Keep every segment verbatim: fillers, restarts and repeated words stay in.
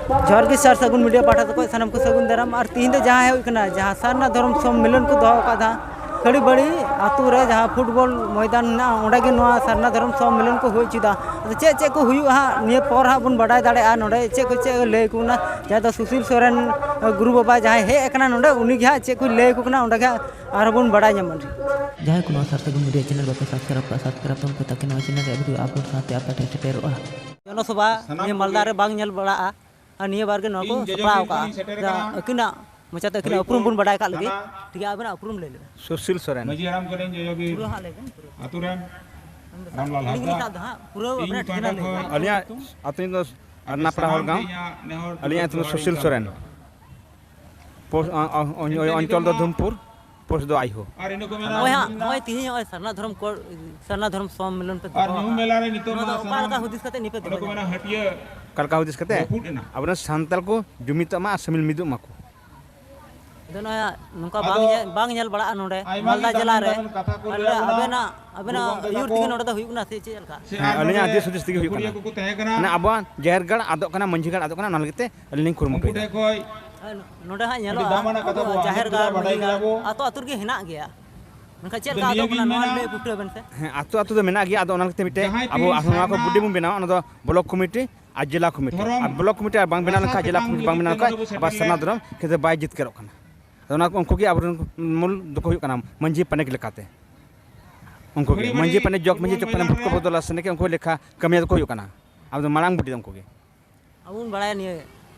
ᱡᱚᱦᱟᱨ ᱜᱮ ᱥᱟᱨ ᱥᱟᱹᱜᱩᱱ ᱢᱤᱰᱤᱭᱟ ᱯᱟᱦᱴᱟ ᱛᱮ ᱠᱷᱚᱱ ᱥᱟᱱᱟᱢ ᱠᱚ ᱥᱟᱹᱜᱩᱱ ᱫᱟᱨᱟᱢ᱾ ᱟᱨ ᱛᱤᱦᱤᱧ ᱫᱚ ᱡᱟᱦᱟᱸ ᱦᱩᱭᱩᱜ ᱠᱟᱱᱟ, ᱡᱟᱦᱟᱸ ᱥᱟᱨᱱᱟ ᱫᱷᱚᱨᱚᱢ ᱥᱚᱢᱢᱮᱞᱚᱱ ᱠᱚ ᱫᱚᱦᱚ ᱟᱠᱟᱫᱟ ᱠᱷᱟᱹᱲᱤᱵᱟᱹᱲᱤ ᱟᱹᱛᱩ ᱨᱮ, ᱡᱟᱦᱟᱸ ᱯᱷᱩᱴᱵᱚᱞ ᱢᱚᱭᱫᱟᱱ ᱢᱮᱱᱟᱜᱼᱟ, ᱚᱸᱰᱮ ᱜᱮ ᱱᱚᱣᱟ ᱥᱟᱨᱱᱟ ᱫᱷᱚᱨᱚᱢ ᱥᱚᱢᱢᱮᱞᱚᱱ ᱠᱚ ᱦᱩᱭ ᱦᱚᱪᱚᱭᱮᱫᱟ᱾ ᱟᱫᱚ ᱪᱮᱫ ᱪᱮᱫ ᱠᱚ ᱦᱩᱭᱩᱜᱼᱟ ᱦᱟᱸᱜ, ᱱᱤᱭᱟᱹ ᱯᱚᱨ ᱦᱟᱸᱜ ᱵᱚᱱ ᱵᱟᱰᱟᱭ ᱫᱟᱲᱮᱭᱟᱜᱼᱟ᱾ ᱱᱚᱸᱰᱮ ᱪᱮᱫ ᱠᱚ ᱪᱮᱫ ᱠᱚ ᱞᱟᱹᱭ ᱟᱠᱚ ᱠᱟᱱᱟ, ᱡᱟᱦᱟᱸᱭ ᱫᱚ ᱥᱩᱥᱤᱞ ᱥᱚᱨᱮᱱ ᱜᱩᱨᱩ ᱵᱟᱵᱟ ᱡᱟᱦᱟᱸᱭ ᱦᱮᱡ ᱟᱠᱟᱱᱟ ᱱᱚᱸᱰᱮ, ᱩᱱᱤ ᱜᱮ ᱦᱟᱸᱜ ᱪᱮᱫ ᱠᱚᱭ ᱞᱟᱹᱭ ᱟᱠᱚ ᱠᱟᱱᱟ, ᱚᱸᱰᱮ ᱜᱮ ᱦᱟᱸᱜ ᱟᱨᱦᱚᱸ ᱵᱚᱱ ᱵᱟᱰᱟᱭ ᱧᱟᱢᱟ᱾ ᱡᱟᱦᱟᱸᱭ ᱠᱚ ᱱᱚᱣᱟ ᱥᱟᱨ ᱥᱟᱹᱜᱩᱱ ᱢᱤᱰᱤᱭᱟ ᱪᱮᱱᱮᱞ ᱵᱟᱯᱮ ᱥᱟᱵᱥᱠᱨᱟᱭᱤᱵ ᱠᱟᱜᱼᱟ, ᱥᱟᱵᱥᱠᱨᱟᱭᱤᱵ ᱛᱟᱵᱚᱱ ᱯᱮ, ᱛᱟᱠᱤ ᱱᱚᱣᱟ ᱪᱮᱱᱮᱞ ᱨᱮᱭᱟᱜ ᱵᱷᱤᱰᱤᱭᱳ ᱟᱯᱞᱳᱰ ᱥᱟᱶᱛᱮ ᱟᱯᱮ ᱴᱷᱮᱱ ᱥᱮᱴᱮᱨᱚᱜᱼᱟ᱾ ᱡᱚᱱᱚᱥᱚᱵᱷᱟ ᱱᱤᱭᱟᱹ ᱢᱟᱞᱫᱟ ᱨᱮ ᱵᱟᱝ ᱧᱮᱞ ᱵᱟᱲᱟᱜᱼᱟ, ᱟᱨ ᱱᱤᱭᱟᱹ ᱵᱟᱨ ᱜᱮ ᱱᱚᱣᱟ ᱠᱚ ᱤᱧ ᱡᱚᱡᱚ ᱥᱟᱯᱲᱟᱣ ᱵᱤᱨ ᱠᱷᱚᱱᱤᱧ ᱥᱮᱴᱮᱨ ᱟᱠᱟᱫᱼᱟ᱾ ᱟᱠᱟᱱᱟ᱾ ᱟᱹᱠᱤᱱᱟᱜ ᱢᱚᱪᱟᱛᱮ ᱟᱹᱠᱤᱱᱟᱜ ᱦᱚᱨᱤᱯᱩᱨ ᱩᱯᱨᱩᱢ ᱵᱚᱱ ᱵᱟᱰᱟᱭ ᱠᱟᱜ ᱞᱟᱹᱜᱤᱫ᱾ ᱛᱷᱟᱱᱟ᱾ ᱴᱷᱤᱠ ᱜᱮᱭᱟ, ᱟᱵᱮᱱᱟᱜ ᱩᱯᱨᱩᱢ ᱞᱟᱹᱭ ᱞᱮᱵᱮᱱ᱾ ᱢᱟᱹᱡᱷᱤ ᱦᱟᱲᱟᱢ ᱠᱟᱹᱱᱟᱹᱧ, ᱡᱚᱡᱚ ᱵᱤᱨ ᱯᱩᱨᱟᱹ ᱦᱟᱸᱜ ᱞᱟᱹᱭ ᱵᱮᱱ, ᱯᱩᱨᱟᱹ᱾ ᱟᱛᱳ ᱨᱮᱱ ᱟᱢ ᱫᱚ ᱨᱟᱢᱞᱟᱞ ᱤᱧ ᱦᱟᱸᱥᱫᱟ᱾ ᱜᱮ ᱥᱟᱵ ᱫᱚ ᱦᱟᱸᱜ, ᱯᱩᱨᱟᱹ ᱤᱧ ᱟᱵᱮᱱᱟᱜ ᱯᱟᱦᱴᱟ ᱴᱷᱤᱠᱟᱹᱱᱟ ᱞᱟᱹᱭ ᱠᱷᱚᱱ ᱵᱮᱱ᱾ ᱟᱹᱞᱤᱧᱟᱜ ᱟᱹᱛᱩ ᱫᱚ ᱟᱨ ᱱᱟᱯᱲᱟ ᱦᱚᱲ ᱜᱟᱶ᱾ ᱟᱹᱞᱤᱧᱟᱜ ᱧᱩᱛᱩᱢ ᱫᱚ ᱥᱩᱥᱤᱞ ᱥᱚᱨᱮᱱ᱾ ᱯᱳᱥᱴ, ᱚ, ᱚ, ᱚ, ᱚᱧᱪᱚᱞ ᱫᱚ ᱫᱷᱩᱢᱯᱩᱨ, ᱯᱳᱥᱴ ᱫᱚ ᱟᱭᱦᱳ᱾ ᱱᱚᱜᱼᱚᱭ ᱦᱟᱸᱜ, ᱱᱚᱜᱼᱚᱭ ᱛᱤᱦᱤᱧ ᱱᱚᱜᱼᱚᱭ ᱥᱟᱨᱱᱟ ᱫᱷᱚᱨᱚᱢ ᱠᱳᱰ, ᱥᱟᱨᱱᱟ ᱫᱷᱚᱨᱚᱢ ᱥᱚᱢᱢᱮᱞᱚᱱ ᱯᱮ ᱫᱚᱦᱚ ᱟᱠᱟᱫᱼᱟ᱾ ᱱᱚᱣᱟ ᱫᱚ ᱚᱠᱟ ᱞᱮᱠᱟ ᱦᱩᱫᱤᱥ ᱠᱟᱛᱮ ᱱᱤᱭᱟᱹ ᱯᱮ ᱫᱚᱦᱚ ᱠᱮᱫᱟ? ᱚᱠᱟ ᱞᱮᱠᱟ ᱦᱩᱫᱤᱥ ᱠᱟᱛᱮ? ᱟᱵᱚᱨᱮᱱ ᱥᱟᱱᱛᱟᱲ ᱠᱚ ᱡᱩᱢᱤᱫᱚᱜ ᱢᱟ ᱟᱨ ᱥᱟᱢᱤᱞ ᱢᱤᱫᱚᱜ ᱢᱟᱠᱚ᱾ ᱟᱫᱚ ᱱᱚᱣᱟ ᱱᱚᱝᱠᱟ ᱵᱟᱝ ᱧᱮᱞ, ᱵᱟᱝ ᱧᱮᱞ ᱵᱟᱲᱟᱜᱼᱟ ᱱᱚᱰᱮ ᱢᱟᱞᱫᱟ ᱡᱮᱞᱟ ᱨᱮ᱾ ᱟᱨ ᱟᱵᱮᱱᱟᱜ, ᱟᱵᱮᱱᱟᱜ ᱟᱹᱭᱩᱨ ᱛᱮᱜᱮ ᱱᱚᱰᱮ ᱫᱚ ᱦᱩᱭᱩᱜ ᱠᱟᱱᱟ ᱥᱮ ᱪᱮᱫ ᱞᱮᱠᱟ? ᱦᱮᱸ, ᱟᱹᱞᱤᱧᱟᱜ ᱫᱤᱥ ᱦᱩᱫᱤᱥ ᱛᱮᱜᱮ ᱦᱩᱭᱩᱜ ᱠᱟᱱᱟ᱾ ᱢᱟᱱᱮ ᱟᱵᱚᱣᱟᱜ ᱡᱟᱦᱮᱨ ᱜᱟᱲ ᱟᱫᱚᱜ ᱠᱟᱱᱟ, ᱢᱟᱹᱡᱷᱤ ᱜᱟᱲ ᱟᱫᱚᱜ ᱠᱟᱱᱟ, ᱚᱱᱟ ᱞᱟᱹᱜᱤᱫ ᱛᱮ ᱟᱹᱞᱤᱧ ᱞᱤᱧ ᱠᱩᱨᱩᱢᱩᱴᱩᱭᱮᱫᱟ᱾ ᱱᱚᱰᱮ ᱦᱟᱸᱜ ᱧᱮᱞᱚᱜᱼᱟ, ᱟᱵᱚ ᱡᱟᱦᱮᱨ ᱜᱟᱲ, ᱢᱟᱹᱡᱷᱤ ᱜᱟᱲ, ᱟᱛᱳ ᱟᱛᱳ ᱨᱮᱜᱮ ᱦᱮᱱᱟᱜ ᱜᱮᱭᱟ᱾ ᱢᱮᱱᱠᱷᱟᱱ ᱪᱮᱫ ᱞᱮᱠᱟ ᱟᱫᱚᱜ ᱠᱟᱱᱟ, ᱱᱚᱣᱟ ᱞᱟᱹᱭ ᱯᱩᱴᱟᱹᱣ ᱵᱮᱱ ᱥᱮ᱾ ᱦᱮᱸ, ᱟᱛᱳ ᱟᱛᱳ ᱫᱚ ᱢᱮᱱᱟᱜ ᱜᱮᱭᱟ᱾ ᱟᱫᱚ ᱚᱱᱟ ᱞᱟᱹᱜᱤᱫ ᱛᱮ ᱢᱤᱫᱴᱮᱡ ᱟᱵᱚ ᱟᱨᱦᱚᱸ ᱱᱚᱣᱟ ᱠᱚ ᱵᱚᱰᱤ ᱵᱚᱱ ᱵᱮᱱᱟᱣᱟ, ᱚᱱᱟ ᱫᱚ ᱵᱞᱚᱠ ᱠᱚᱢᱤᱴᱤ ᱟᱨ ᱡᱮᱞᱟ ᱠᱚᱢᱤᱴᱤ᱾ ᱟᱨ ᱵᱞᱚᱠ ᱠᱚᱢᱤᱴᱤ ᱟᱨ ᱵᱟᱝ ᱵᱮᱱᱟᱣ ᱞᱮᱱᱠᱷᱟᱱ, ᱡᱮᱞᱟ ᱠᱚᱢᱤᱴᱤ ᱵᱟᱝ ᱵᱮᱱᱟᱣ ᱞᱮᱱᱠᱷᱟᱱ, ᱟᱵᱟᱨ ᱥᱟᱨᱱᱟ ᱫᱷᱚᱨᱚᱢ ᱠᱷᱮᱛᱨᱮ ᱵᱟᱭ ᱡᱤᱛᱠᱟᱹᱨᱚᱜ ᱠᱟᱱᱟ᱾ ᱟᱫᱚ ᱚᱱᱟ ᱠᱚ, ᱩᱱᱠᱩ ᱜᱮ ᱟᱵᱚᱨᱮᱱ ᱢᱩᱞ ᱫᱚᱠᱚ ᱦᱩᱭᱩᱜ ᱠᱟᱱᱟ ᱢᱟᱹᱡᱷᱤ ᱯᱟᱨᱟᱱᱤᱠ ᱞᱮᱠᱟᱛᱮ᱾ ᱩᱱᱠᱩ ᱜᱮ ᱢᱟᱹᱡᱷᱤ ᱯᱟᱨᱟᱱᱤᱠ, ᱡᱚᱜᱽ ᱢᱟᱹᱡᱷᱤ, ᱪᱚᱠ ᱯᱟᱨᱟᱱᱤᱠ, ᱵᱷᱩᱴᱠᱚ ᱵᱚᱫᱚᱞ ᱟᱥᱮ ᱱᱟᱠᱤ ᱩᱱᱠᱩ ᱞᱮᱠᱷᱟ ᱠᱟᱹᱢᱤᱭᱟᱹ ᱫᱚᱠᱚ ᱦᱩᱭᱩᱜ ᱠᱟᱱᱟ᱾ ᱟᱵᱚ ᱫᱚ ᱢᱟᱲᱟᱝ ᱵᱩᱰᱷᱤ ᱫᱚ ᱩᱱᱠᱩ ᱜᱮ᱾ ᱟᱵᱚ ᱵᱚᱱ ᱵᱟᱲᱟᱭᱟ ᱱᱤᱭᱟᱹ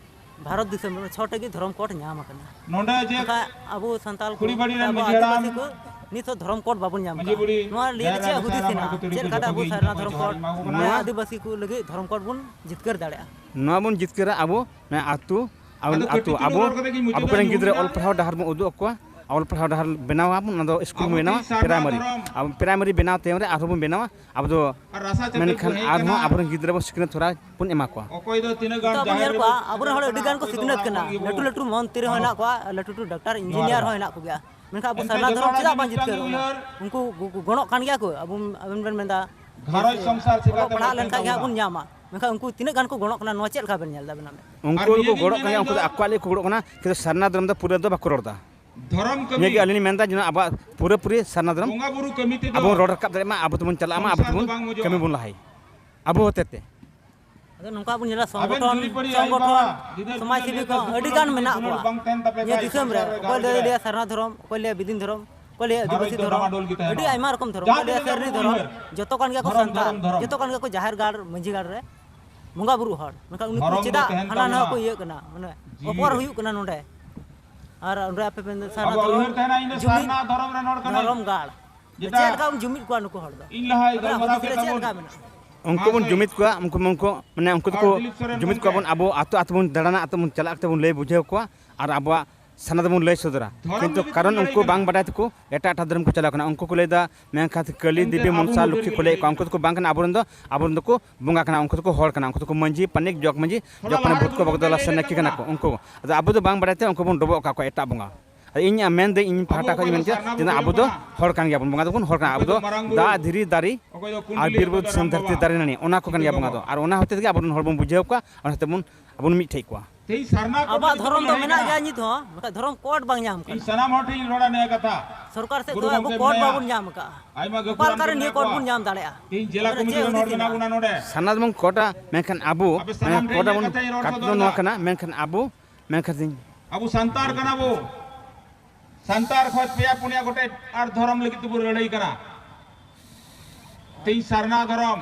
ᱵᱷᱟᱨᱚᱛ ᱫᱤᱥᱚᱢ ᱨᱮ ᱪᱷᱚᱴᱟ ᱜᱮ ᱫᱷᱚᱨᱚᱢ ᱠᱳᱰ ᱧᱟᱢ ᱟᱠᱟᱱᱟ᱾ ᱱᱚᱰᱮ ᱡᱮ ᱵᱟᱠᱷᱟᱡ ᱟᱵᱚ ᱥᱟᱱᱛᱟᱞ ᱠᱚ ᱠᱩᱲᱤ ᱵᱟᱹᱲᱤ ᱥᱮ ᱨᱮᱱ ᱟᱵᱚ ᱢᱟᱹᱡᱷᱤ ᱦᱟᱲᱟᱢ, ᱟᱹᱫᱤᱵᱟᱹᱥᱤ ᱠᱚ ᱱᱤᱛ ᱦᱚᱸ ᱫᱷᱚᱨᱚᱢ ᱠᱳᱰ ᱵᱟᱵᱚᱱ ᱧᱟᱢ ᱢᱟᱹᱡᱷᱤ ᱟᱠᱟᱫᱟ᱾ ᱵᱩᱲᱦᱤ, ᱱᱚᱣᱟ ᱞᱟᱹᱭ ᱡᱟᱦᱮᱨ ᱨᱮ ᱪᱮᱫ ᱟᱭᱳ ᱦᱩᱫᱤᱥ ᱥᱟᱱᱟᱢ ᱦᱮᱱᱟᱜᱼᱟ? ᱦᱚᱲ ᱠᱚ ᱛᱩᱨᱩᱭ ᱪᱮᱫ ᱠᱚ ᱞᱮᱠᱟᱛᱮ ᱟᱵᱚ ᱡᱚᱦᱟᱨ ᱥᱟᱨᱱᱟ ᱮᱢᱟ ᱠᱚ ᱫᱷᱚᱨᱚᱢ ᱠᱟᱱᱟ, ᱠᱳᱰ ᱡᱚᱦᱟᱨ ᱮᱢᱟ ᱠᱚ ᱠᱟᱱᱟ᱾ ᱟᱹᱫᱤᱵᱟᱹᱥᱤ ᱠᱚ ᱞᱟᱹᱜᱤᱫ ᱫᱷᱚᱨᱚᱢ ᱠᱳᱰ ᱵᱚᱱ ᱡᱤᱛᱠᱟᱹᱨ ᱫᱟᱲᱮᱭᱟᱜᱼᱟ? ᱱᱚᱣᱟ ᱵᱚᱱ ᱡᱤᱛᱠᱟᱹᱨᱟ ᱟᱵᱚ, ᱱᱚᱣᱟ ᱟᱹᱛᱩ, ᱟᱵᱚ, ᱟᱫᱚ ᱟᱹᱛᱩ, ᱠᱟᱹᱴᱤᱡ ᱟᱵᱚ, ᱪᱩᱞᱩᱝ ᱨᱚᱲ ᱠᱟᱛᱮ ᱜᱤᱧ ᱢᱩᱪᱟᱹᱫᱟ, ᱟᱵᱚ ᱠᱚᱨᱮᱱ ᱧᱩᱦᱩᱢ ᱜᱤᱫᱽᱨᱟᱹ ᱮᱱᱟ᱾ ᱚᱞ ᱯᱟᱲᱦᱟᱣ ᱰᱟᱦᱟᱨ ᱵᱚᱱ ᱩᱫᱩᱜ ᱟᱠᱚᱣᱟ᱾ ᱚᱞ ᱯᱟᱲᱦᱟᱣ ᱰᱟᱦᱟᱨ ᱵᱮᱱᱟᱣ ᱟᱵᱚᱱ, ᱚᱱᱟ ᱫᱚ ᱥᱠᱩᱞ ᱵᱚᱱ ᱟᱵᱚ ᱵᱮᱱᱟᱣᱟ, ᱠᱤ ᱥᱟᱨᱱᱟ ᱯᱨᱟᱭᱢᱟᱨᱤ᱾ ᱫᱷᱚᱨᱚᱢ? ᱟᱵᱚ ᱯᱨᱟᱭᱢᱟᱨᱤ ᱵᱮᱱᱟᱣ ᱛᱟᱭᱚᱢ ᱨᱮ ᱟᱨᱦᱚᱸ ᱵᱚᱱ ᱵᱮᱱᱟᱣᱟ, ᱟᱵᱚ ᱫᱚ ᱟᱨ ᱨᱟᱥᱟ ᱪᱟᱯᱮ ᱢᱮᱱᱠᱷᱟᱱ ᱠᱚ ᱦᱮᱡ ᱟᱨᱦᱚᱸ ᱠᱟᱱᱟ᱾ ᱟᱵᱚᱨᱮᱱ ᱜᱤᱫᱽᱨᱟᱹ ᱵᱚᱱ ᱥᱤᱠᱷᱱᱟᱹᱛ ᱦᱚᱨᱟ ᱵᱚᱱ ᱮᱢᱟ ᱠᱚᱣᱟ᱾ ᱚᱠᱚᱭ ᱫᱚ ᱛᱤᱱᱟᱹᱜ ᱜᱟᱱ ᱱᱤᱛᱚᱜ ᱵᱚᱱ ᱡᱟᱦᱮᱨ ᱧᱮᱞ ᱨᱮᱵᱚᱱ ᱠᱚᱣᱟ, ᱟᱵᱚᱨᱮᱱ ᱦᱚᱲ ᱟᱹᱰᱤ ᱜᱟᱱ ᱠᱚ ᱥᱤᱠᱷᱱᱟᱹᱛ ᱠᱟᱱᱟ, ᱞᱟᱹᱴᱩ ᱞᱟᱹᱴᱩ ᱢᱚᱱᱛᱨᱤ ᱦᱚᱸ ᱦᱮᱱᱟᱜ ᱠᱚᱣᱟ, ᱞᱟᱹᱴᱩ ᱞᱟᱹᱴᱩ ᱰᱟᱠᱛᱟᱨ ᱤᱧᱡᱤᱱᱤᱭᱟᱨ ᱦᱚᱸ ᱦᱮᱱᱟᱜ ᱠᱚᱜᱮᱭᱟ, ᱢᱮᱱᱠᱷᱟᱱ ᱟᱵᱚ ᱮᱱᱛᱮ ᱥᱟᱨᱱᱟ ᱡᱚᱛᱚ ᱫᱷᱚᱨᱚᱢ ᱦᱚᱲᱟᱜ ᱪᱮᱫᱟᱜ ᱵᱟᱝ ᱢᱤᱫᱴᱟᱝ ᱡᱤᱛᱠᱟᱹᱨᱚᱜ ᱠᱟᱱᱟ? ᱩᱭᱦᱟᱹᱨ᱾ ᱩᱱᱠᱩ ᱜᱚ-, ᱜᱚ-, ᱜᱚᱱᱚᱜ ᱠᱟᱱ ᱜᱮᱭᱟ ᱠᱚ, ᱟᱵᱚ, ᱟᱵᱮᱱ ᱵᱮᱱ ᱢᱮᱱᱫᱟ ᱜᱷᱟᱨᱚᱸᱡᱽ ᱥᱚᱝᱥᱟᱨ ᱪᱤᱠᱟᱹᱛᱮ ᱚᱞᱚᱜ ᱯᱟᱲᱦᱟᱜ ᱵᱟᱧᱪᱟᱣ ᱞᱮᱱᱠᱷᱟᱱ ᱜᱮ ᱦᱟᱸᱜ ᱛᱟᱵᱚᱱᱟ? ᱵᱚᱱ ᱧᱟᱢᱟ᱾ ᱢᱮᱱᱠᱷᱟᱱ ᱩᱱᱠᱩ ᱛᱤᱱᱟᱹᱜ ᱜᱟᱱ ᱠᱚ ᱜᱚᱲᱚᱜ ᱠᱟᱱᱟ, ᱱᱚᱣᱟ ᱪᱮᱫ ᱞᱮᱠᱟ ᱵᱮᱱ ᱧᱮᱞ ᱮᱫᱟ ᱟᱵᱮᱱᱟᱜ ᱢᱮᱫ ᱛᱮ? ᱩᱱᱠᱩ ᱟᱨ ᱫᱚᱠᱚ ᱱᱤᱭᱟᱹ ᱜᱮ ᱜᱚᱲᱚᱜ ᱠᱟᱱ ᱜᱮᱭᱟ, ᱧᱮᱞ ᱩᱱᱠᱩ ᱫᱚ ᱫᱚ ᱟᱠᱚᱣᱟᱜ ᱞᱟᱹᱜᱤᱫ ᱠᱚ ᱜᱚᱲᱚᱜ ᱠᱟᱱᱟ, ᱠᱤᱱᱛᱩ ᱥᱟᱨᱱᱟ ᱫᱷᱚᱨᱚᱢ ᱫᱚ ᱯᱩᱨᱟᱹ ᱫᱚ ᱵᱟᱠᱚ ᱨᱚᱲ ᱮᱫᱟ᱾ ᱫᱷᱚᱨᱚᱢ ᱠᱟᱹᱢᱤ ᱱᱤᱭᱟᱹ ᱜᱮ ᱟᱹᱞᱤᱧ ᱞᱤᱧ ᱢᱮᱱᱫᱟ, ᱡᱮ ᱟᱵᱚᱣᱟᱜ ᱯᱩᱨᱟᱹᱯᱩᱨᱤ ᱥᱟᱨᱱᱟ ᱫᱷᱚᱨᱚᱢ ᱵᱚᱸᱜᱟ ᱵᱩᱨᱩ ᱠᱟᱹᱢᱤ ᱛᱮᱫᱚ ᱟᱵᱚ ᱵᱚᱱ ᱨᱚᱲ ᱨᱟᱠᱟᱵ ᱫᱟᱲᱮᱭᱟᱜ ᱢᱟ, ᱟᱵᱚ ᱛᱮᱵᱚᱱ ᱪᱟᱞᱟᱜ ᱢᱟ, ᱟᱵᱚ ᱥᱚᱝᱥᱟᱨ ᱫᱚ ᱛᱮᱵᱚᱱ ᱵᱟᱝ ᱢᱩᱪᱟᱹᱫᱚᱜᱼᱟ᱾ ᱠᱟᱹᱢᱤ ᱵᱚᱱ ᱞᱟᱦᱟᱭ, ᱟᱵᱚ ᱦᱚᱛᱮ ᱛᱮ᱾ ᱟᱫᱚ ᱱᱚᱝᱠᱟ ᱵᱚᱱ ᱧᱮᱞᱟ, ᱟᱵᱮᱱ ᱥᱚᱝᱜᱚᱴᱷᱚᱱ, ᱡᱩᱨᱤ ᱯᱟᱹᱨᱤ ᱥᱚᱝᱜᱚᱴᱷᱚᱱ, ᱟᱭᱢᱟ ᱜᱤᱫᱟᱹᱨ ᱥᱚᱢᱟᱡᱽ ᱯᱤᱫᱟᱹᱨ ᱥᱮᱵᱤ ᱠᱚ ᱡᱟᱹᱛᱤ ᱟᱹᱰᱤ ᱜᱟᱱ ᱡᱟᱹᱛᱤ ᱢᱮᱱᱟᱜ ᱠᱚᱣᱟ᱾ ᱵᱟᱝ ᱛᱟᱦᱮᱱ ᱛᱟᱯᱮ ᱱᱤᱭᱟᱹ ᱠᱷᱟᱡ ᱫᱤᱥᱚᱢ ᱨᱮ ᱥᱚᱝᱥᱟᱨ ᱨᱮ ᱚᱠᱚᱭ ᱜᱷᱟᱨᱚᱸᱡᱽ ᱞᱟᱹᱭ ᱨᱮ ᱞᱟᱹᱭᱟ ᱥᱟᱨᱱᱟ ᱫᱷᱚᱨᱚᱢ, ᱚᱠᱚᱭ ᱞᱟᱹᱭᱟ ᱵᱤᱫᱤᱱ ᱫᱷᱚᱨᱚᱢ, ᱚᱠᱚᱭ ᱞᱟᱹᱭᱟ ᱜᱷᱟᱨᱚᱸᱡᱽ ᱟᱹᱫᱤᱵᱟᱹᱥᱤ ᱫᱚ ᱫᱷᱚᱨᱚᱢ, ᱰᱟᱢᱟᱰᱳᱞ ᱜᱮ ᱛᱟᱦᱮᱱᱟ᱾ ᱟᱹᱰᱤ ᱟᱭᱢᱟ ᱨᱚᱠᱚᱢ ᱫᱷᱚᱨᱚᱢ, ᱡᱟᱦᱟᱸ ᱚᱠᱚᱭ ᱞᱟᱹᱭᱟ ᱛᱤᱱᱟᱹᱜ ᱥᱟᱹᱨᱤ ᱩᱭᱦᱟᱹᱨ ᱫᱷᱚᱨᱚᱢ, ᱡᱚᱛᱚ ᱠᱟᱱ ᱜᱮᱭᱟ ᱠᱚ ᱫᱷᱚᱨᱚᱢ, ᱥᱟᱱᱛᱟᱲ, ᱫᱷᱚᱨᱚᱢ, ᱫᱷᱚᱨᱚᱢ᱾ ᱡᱚᱛᱚ ᱠᱟᱱ ᱜᱮᱭᱟ ᱠᱚ ᱡᱟᱦᱮᱨ ᱜᱟᱲ, ᱢᱟᱹᱡᱷᱤ ᱜᱟᱲ ᱨᱮ ᱵᱚᱸᱜᱟ ᱵᱩᱨᱩ ᱦᱚᱲ, ᱢᱮᱱᱠᱷᱟᱱ ᱩᱱᱠᱩ ᱫᱷᱚᱨᱚᱢ ᱫᱚ ᱪᱮᱫᱟᱜ ᱛᱟᱦᱮᱱ ᱦᱟᱱᱟ ᱱᱟᱣᱟ ᱛᱟᱵᱚᱱᱟ᱾ ᱠᱚ ᱤᱭᱟᱹᱜ ᱠᱟᱱᱟ? ᱢᱟᱱᱮ ᱡᱤᱣᱤ ᱚᱯᱚᱨ ᱨᱮ᱾ ᱦᱩᱭᱩᱜ ᱠᱟᱱᱟ ᱱᱚᱰᱮ᱾ ᱟᱨ ᱚᱸᱰᱮ ᱟᱯᱮ ᱯᱮ ᱢᱮᱱᱫᱟ ᱥᱟᱨᱱᱟ ᱟᱵᱚᱣᱟᱜ ᱫᱷᱚᱨᱚᱢ, ᱩᱭᱦᱟᱹᱨ ᱛᱟᱦᱮᱱᱟ, ᱤᱧ ᱫᱚ ᱡᱩᱢᱤᱫ ᱥᱟᱨᱱᱟ ᱫᱷᱚᱨᱚᱢ ᱨᱮᱱ ᱦᱚᱲ ᱠᱟᱹᱱᱟᱹᱧ᱾ ᱫᱷᱚᱨᱚᱢ ᱜᱟᱲ᱾ ᱡᱮᱴᱟ ᱪᱮᱫ ᱞᱮᱠᱟ ᱵᱚᱱ ᱡᱩᱢᱤᱫ ᱠᱚᱣᱟ ᱱᱩᱠᱩ ᱦᱚᱲ ᱫᱚ? ᱤᱧ ᱞᱟᱦᱟᱭ ᱟᱵᱚᱱᱟᱜ ᱜᱟᱞᱢᱟᱨᱟᱣ ᱦᱩᱫᱤᱥ ᱨᱮ ᱠᱮᱫ ᱪᱮᱫ ᱛᱟᱵᱚᱱ᱾ ᱞᱮᱠᱟ ᱢᱮᱱᱟᱜᱼᱟ? ᱩᱱᱠᱩ ᱵᱚᱱ ᱢᱟᱥᱮ᱾ ᱡᱩᱢᱤᱫ ᱠᱚᱣᱟ, ᱩᱱᱠᱩ, ᱩᱱᱠᱩ, ᱢᱟᱱᱮ ᱩᱱᱠᱩ ᱫᱚᱠᱚ ᱟᱨ ᱫᱤᱞᱤᱯ ᱥᱚᱨᱮᱱ ᱡᱩᱢᱤᱫ ᱜᱚᱢᱠᱮ᱾ ᱠᱚᱣᱟ ᱵᱚᱱ, ᱟᱵᱚ ᱟᱹᱛᱩ ᱟᱹᱛᱩ ᱵᱚᱱ ᱫᱟᱬᱟᱱᱟ, ᱟᱹᱛᱩ ᱵᱚᱱ ᱪᱟᱞᱟᱜ, ᱟᱹᱛᱩ ᱵᱚᱱ ᱞᱟᱹᱭ ᱵᱩᱡᱷᱟᱹᱣ ᱠᱚᱣᱟ, ᱟᱨ ᱟᱵᱚᱣᱟᱜ ᱥᱟᱨᱱᱟ ᱫᱚᱵᱚᱱ ᱞᱟᱹᱭ ᱥᱚᱫᱚᱨᱟ᱾ ᱫᱷᱚᱨᱚᱢ ᱠᱤᱱᱛᱩ ᱞᱟᱹᱜᱤᱫ ᱠᱟᱨᱚᱱ ᱵᱚᱱ ᱞᱟᱹᱲᱦᱟᱹᱭ ᱩᱱᱠᱩ ᱠᱟᱱᱟ᱾ ᱵᱟᱝ ᱵᱟᱰᱟᱭ ᱛᱮᱠᱚ ᱮᱴᱟᱜ ᱮᱴᱟᱜ ᱫᱷᱚᱨᱚᱢ ᱠᱚ ᱪᱟᱞᱟᱣ ᱠᱟᱱᱟ᱾ ᱩᱱᱠᱩ ᱠᱚ ᱞᱟᱹᱭᱫᱟ, ᱢᱮᱱᱠᱷᱟᱱ ᱠᱟᱹᱞᱤ ᱮᱱᱛᱮ ᱫᱮᱵᱤ ᱟᱵᱚ ᱢᱚᱱᱥᱟ ᱵᱚᱱ ᱞᱚᱠᱠᱷᱤ ᱠᱚ ᱞᱟᱹᱭᱮᱫ ᱠᱚᱣᱟ, ᱩᱱᱠᱩ ᱫᱚᱠᱚ ᱵᱟᱝ ᱠᱟᱱᱟ ᱟᱵᱚᱨᱮᱱ ᱫᱚ, ᱟᱵᱚᱨᱮᱱ ᱫᱚᱠᱚ ᱵᱚᱸᱜᱟ ᱠᱟᱱᱟ, ᱩᱱᱠᱩ ᱫᱚᱠᱚ ᱦᱚᱲ ᱠᱟᱱᱟ, ᱩᱱᱠᱩ ᱫᱚᱠᱚ ᱢᱟᱹᱡᱷᱤ ᱯᱟᱨᱟᱱᱤᱠ ᱡᱚᱜᱽ ᱢᱟᱹᱡᱷᱤ ᱡᱚᱜᱽ ᱯᱟᱨᱟᱱᱤᱠ ᱵᱷᱩᱛ ᱠᱚ ᱵᱚᱜᱽᱫᱚᱞᱟ ᱥᱮ ᱱᱟᱹᱠᱤ ᱠᱟᱱᱟ ᱠᱚ ᱩᱱᱠᱩ᱾ ᱟᱫᱚ ᱟᱵᱚ ᱫᱚ ᱵᱟᱝ ᱵᱟᱰᱟᱭ ᱛᱮ ᱩᱱᱠᱩ ᱵᱚᱱ ᱰᱚᱵᱚᱜ ᱟᱠᱟᱫ ᱠᱚᱣᱟ ᱮᱴᱟᱜ ᱵᱚᱸᱜᱟ᱾ ᱟᱫᱚ ᱤᱧ ᱢᱮᱱᱫᱟᱹᱧ, ᱤᱧ ᱯᱟᱦᱴᱟ ᱠᱷᱚᱱ ᱤᱧ ᱢᱮᱱ ᱠᱮᱫᱟ, ᱪᱮᱫᱟᱜ ᱟᱵᱚ ᱫᱚ ᱦᱚᱲ ᱠᱟᱱ ᱜᱮᱭᱟᱵᱚᱱ, ᱵᱚᱸᱜᱟ ᱫᱚᱵᱚᱱ ᱦᱚᱲ ᱠᱟᱱᱟ, ᱟᱵᱚ ᱫᱚ ᱫᱟᱜ, ᱫᱷᱤᱨᱤ, ᱫᱟᱨᱮ ᱟᱨ ᱵᱤᱨ ᱵᱩᱨᱩ ᱫᱤᱥᱚᱢ ᱫᱷᱟᱹᱨᱛᱤ ᱫᱟᱨᱮ ᱱᱟᱹᱲᱤ, ᱚᱱᱟ ᱠᱚ ᱠᱟᱱ ᱜᱮᱭᱟ ᱵᱚᱸᱜᱟ ᱫᱚ᱾ ᱟᱨ ᱚᱱᱟ ᱦᱚᱛᱮ ᱛᱮᱜᱮ ᱟᱵᱚᱨᱮᱱ ᱦᱚᱲ ᱵᱚᱱ ᱵᱩᱡᱷᱟᱹᱣ ᱠᱚᱣᱟ, ᱚᱱᱟ ᱦᱚᱛᱮ ᱵᱚᱱ, ᱟᱵᱚ ᱵᱚᱱ ᱢᱤᱫ ᱴᱷᱮᱡ ᱠᱚᱣᱟ᱾ ᱛᱮᱦᱮᱧ ᱥᱟᱨᱱᱟ ᱠᱚ ᱟᱵᱚᱣᱟᱜ ᱫᱷᱚᱨᱚᱢ ᱫᱚ ᱞᱟᱹᱲᱦᱟᱹᱭ ᱢᱮᱱᱟᱜ ᱠᱟᱱᱟ᱾ ᱜᱮᱭᱟ ᱱᱤᱛ ᱦᱚᱸ, ᱢᱮᱱᱠᱷᱟᱱ ᱫᱷᱚᱨᱚᱢ ᱠᱳᱰ ᱵᱟᱝ ᱧᱟᱢ ᱤᱧ ᱠᱟᱱᱟ᱾ ᱥᱟᱱᱟᱢ ᱦᱚᱲ ᱴᱷᱮᱱ ᱤᱧ ᱨᱚᱲᱟ ᱱᱤᱭᱟᱹ ᱠᱟᱛᱷᱟ᱾ ᱥᱚᱨᱠᱟᱨ ᱥᱮᱫ ᱜᱩᱨᱩ ᱠᱷᱚᱱ ᱟᱵᱚ ᱜᱚᱢᱠᱮ ᱠᱳᱰ ᱢᱮᱱᱟᱭᱟ᱾ ᱵᱟᱵᱚᱱ ᱧᱟᱢ ᱟᱠᱟᱫᱼᱟ᱾ ᱟᱭᱢᱟ ᱚᱠᱟ ᱜᱟᱹᱠᱷᱩᱲᱟᱱ ᱞᱮᱠᱟᱨᱮ ᱠᱚ ᱱᱤᱭᱟᱹ ᱢᱮᱱᱟᱜ ᱠᱳᱰ ᱠᱚᱣᱟ᱾ ᱵᱚᱱ ᱧᱟᱢ ᱫᱟᱲᱮᱭᱟᱜᱼᱟ? ᱛᱮᱦᱮᱧ ᱡᱮᱞᱟ ᱟᱵᱮᱱᱟᱜ ᱠᱚᱢᱤᱴᱤ ᱪᱮᱫ ᱨᱮᱱ ᱦᱚᱲ ᱦᱩᱫᱤᱥ ᱢᱮᱱᱟᱜ ᱢᱮᱱᱟᱜᱼᱟ? ᱵᱚᱱᱟ ᱱᱚᱰᱮ᱾ ᱥᱟᱨᱱᱟ ᱫᱷᱚᱨᱚᱢ ᱠᱳᱰᱟ, ᱢᱮᱱᱠᱷᱟᱱ ᱟᱵᱚ, ᱟᱯᱮ ᱥᱟᱱᱟᱢ ᱢᱮᱱᱠᱷᱟᱱ ᱴᱷᱮᱱ ᱠᱳᱰᱟ ᱱᱤᱭᱟᱹ ᱵᱚᱱ ᱠᱟᱛᱷᱟ ᱤᱧ ᱨᱚᱲ ᱠᱟᱛᱷᱟ ᱥᱚᱫᱚᱨ ᱫᱚ ᱱᱚᱣᱟ ᱮᱫᱟ᱾ ᱠᱟᱱᱟ, ᱢᱮᱱᱠᱷᱟᱱ ᱟᱵᱚ, ᱢᱮᱱᱠᱷᱟᱱ ᱛᱮᱦᱮᱧ ᱟᱵᱚ ᱥᱟᱱᱛᱟᱲ ᱠᱟᱱᱟ ᱵᱚ᱾ ᱥᱟᱱᱛᱟᱲ ᱠᱷᱚᱱ ᱯᱮᱭᱟ ᱯᱩᱱᱭᱟ ᱜᱚᱴᱮᱡ ᱟᱨ ᱫᱷᱚᱨᱚᱢ ᱞᱟᱹᱜᱤᱫ ᱛᱮᱵᱚ ᱞᱟᱹᱲᱦᱟᱹᱭ ᱠᱟᱱᱟ᱾ ᱛᱮᱦᱮᱧ ᱥᱟᱨᱱᱟ ᱫᱷᱚᱨᱚᱢ,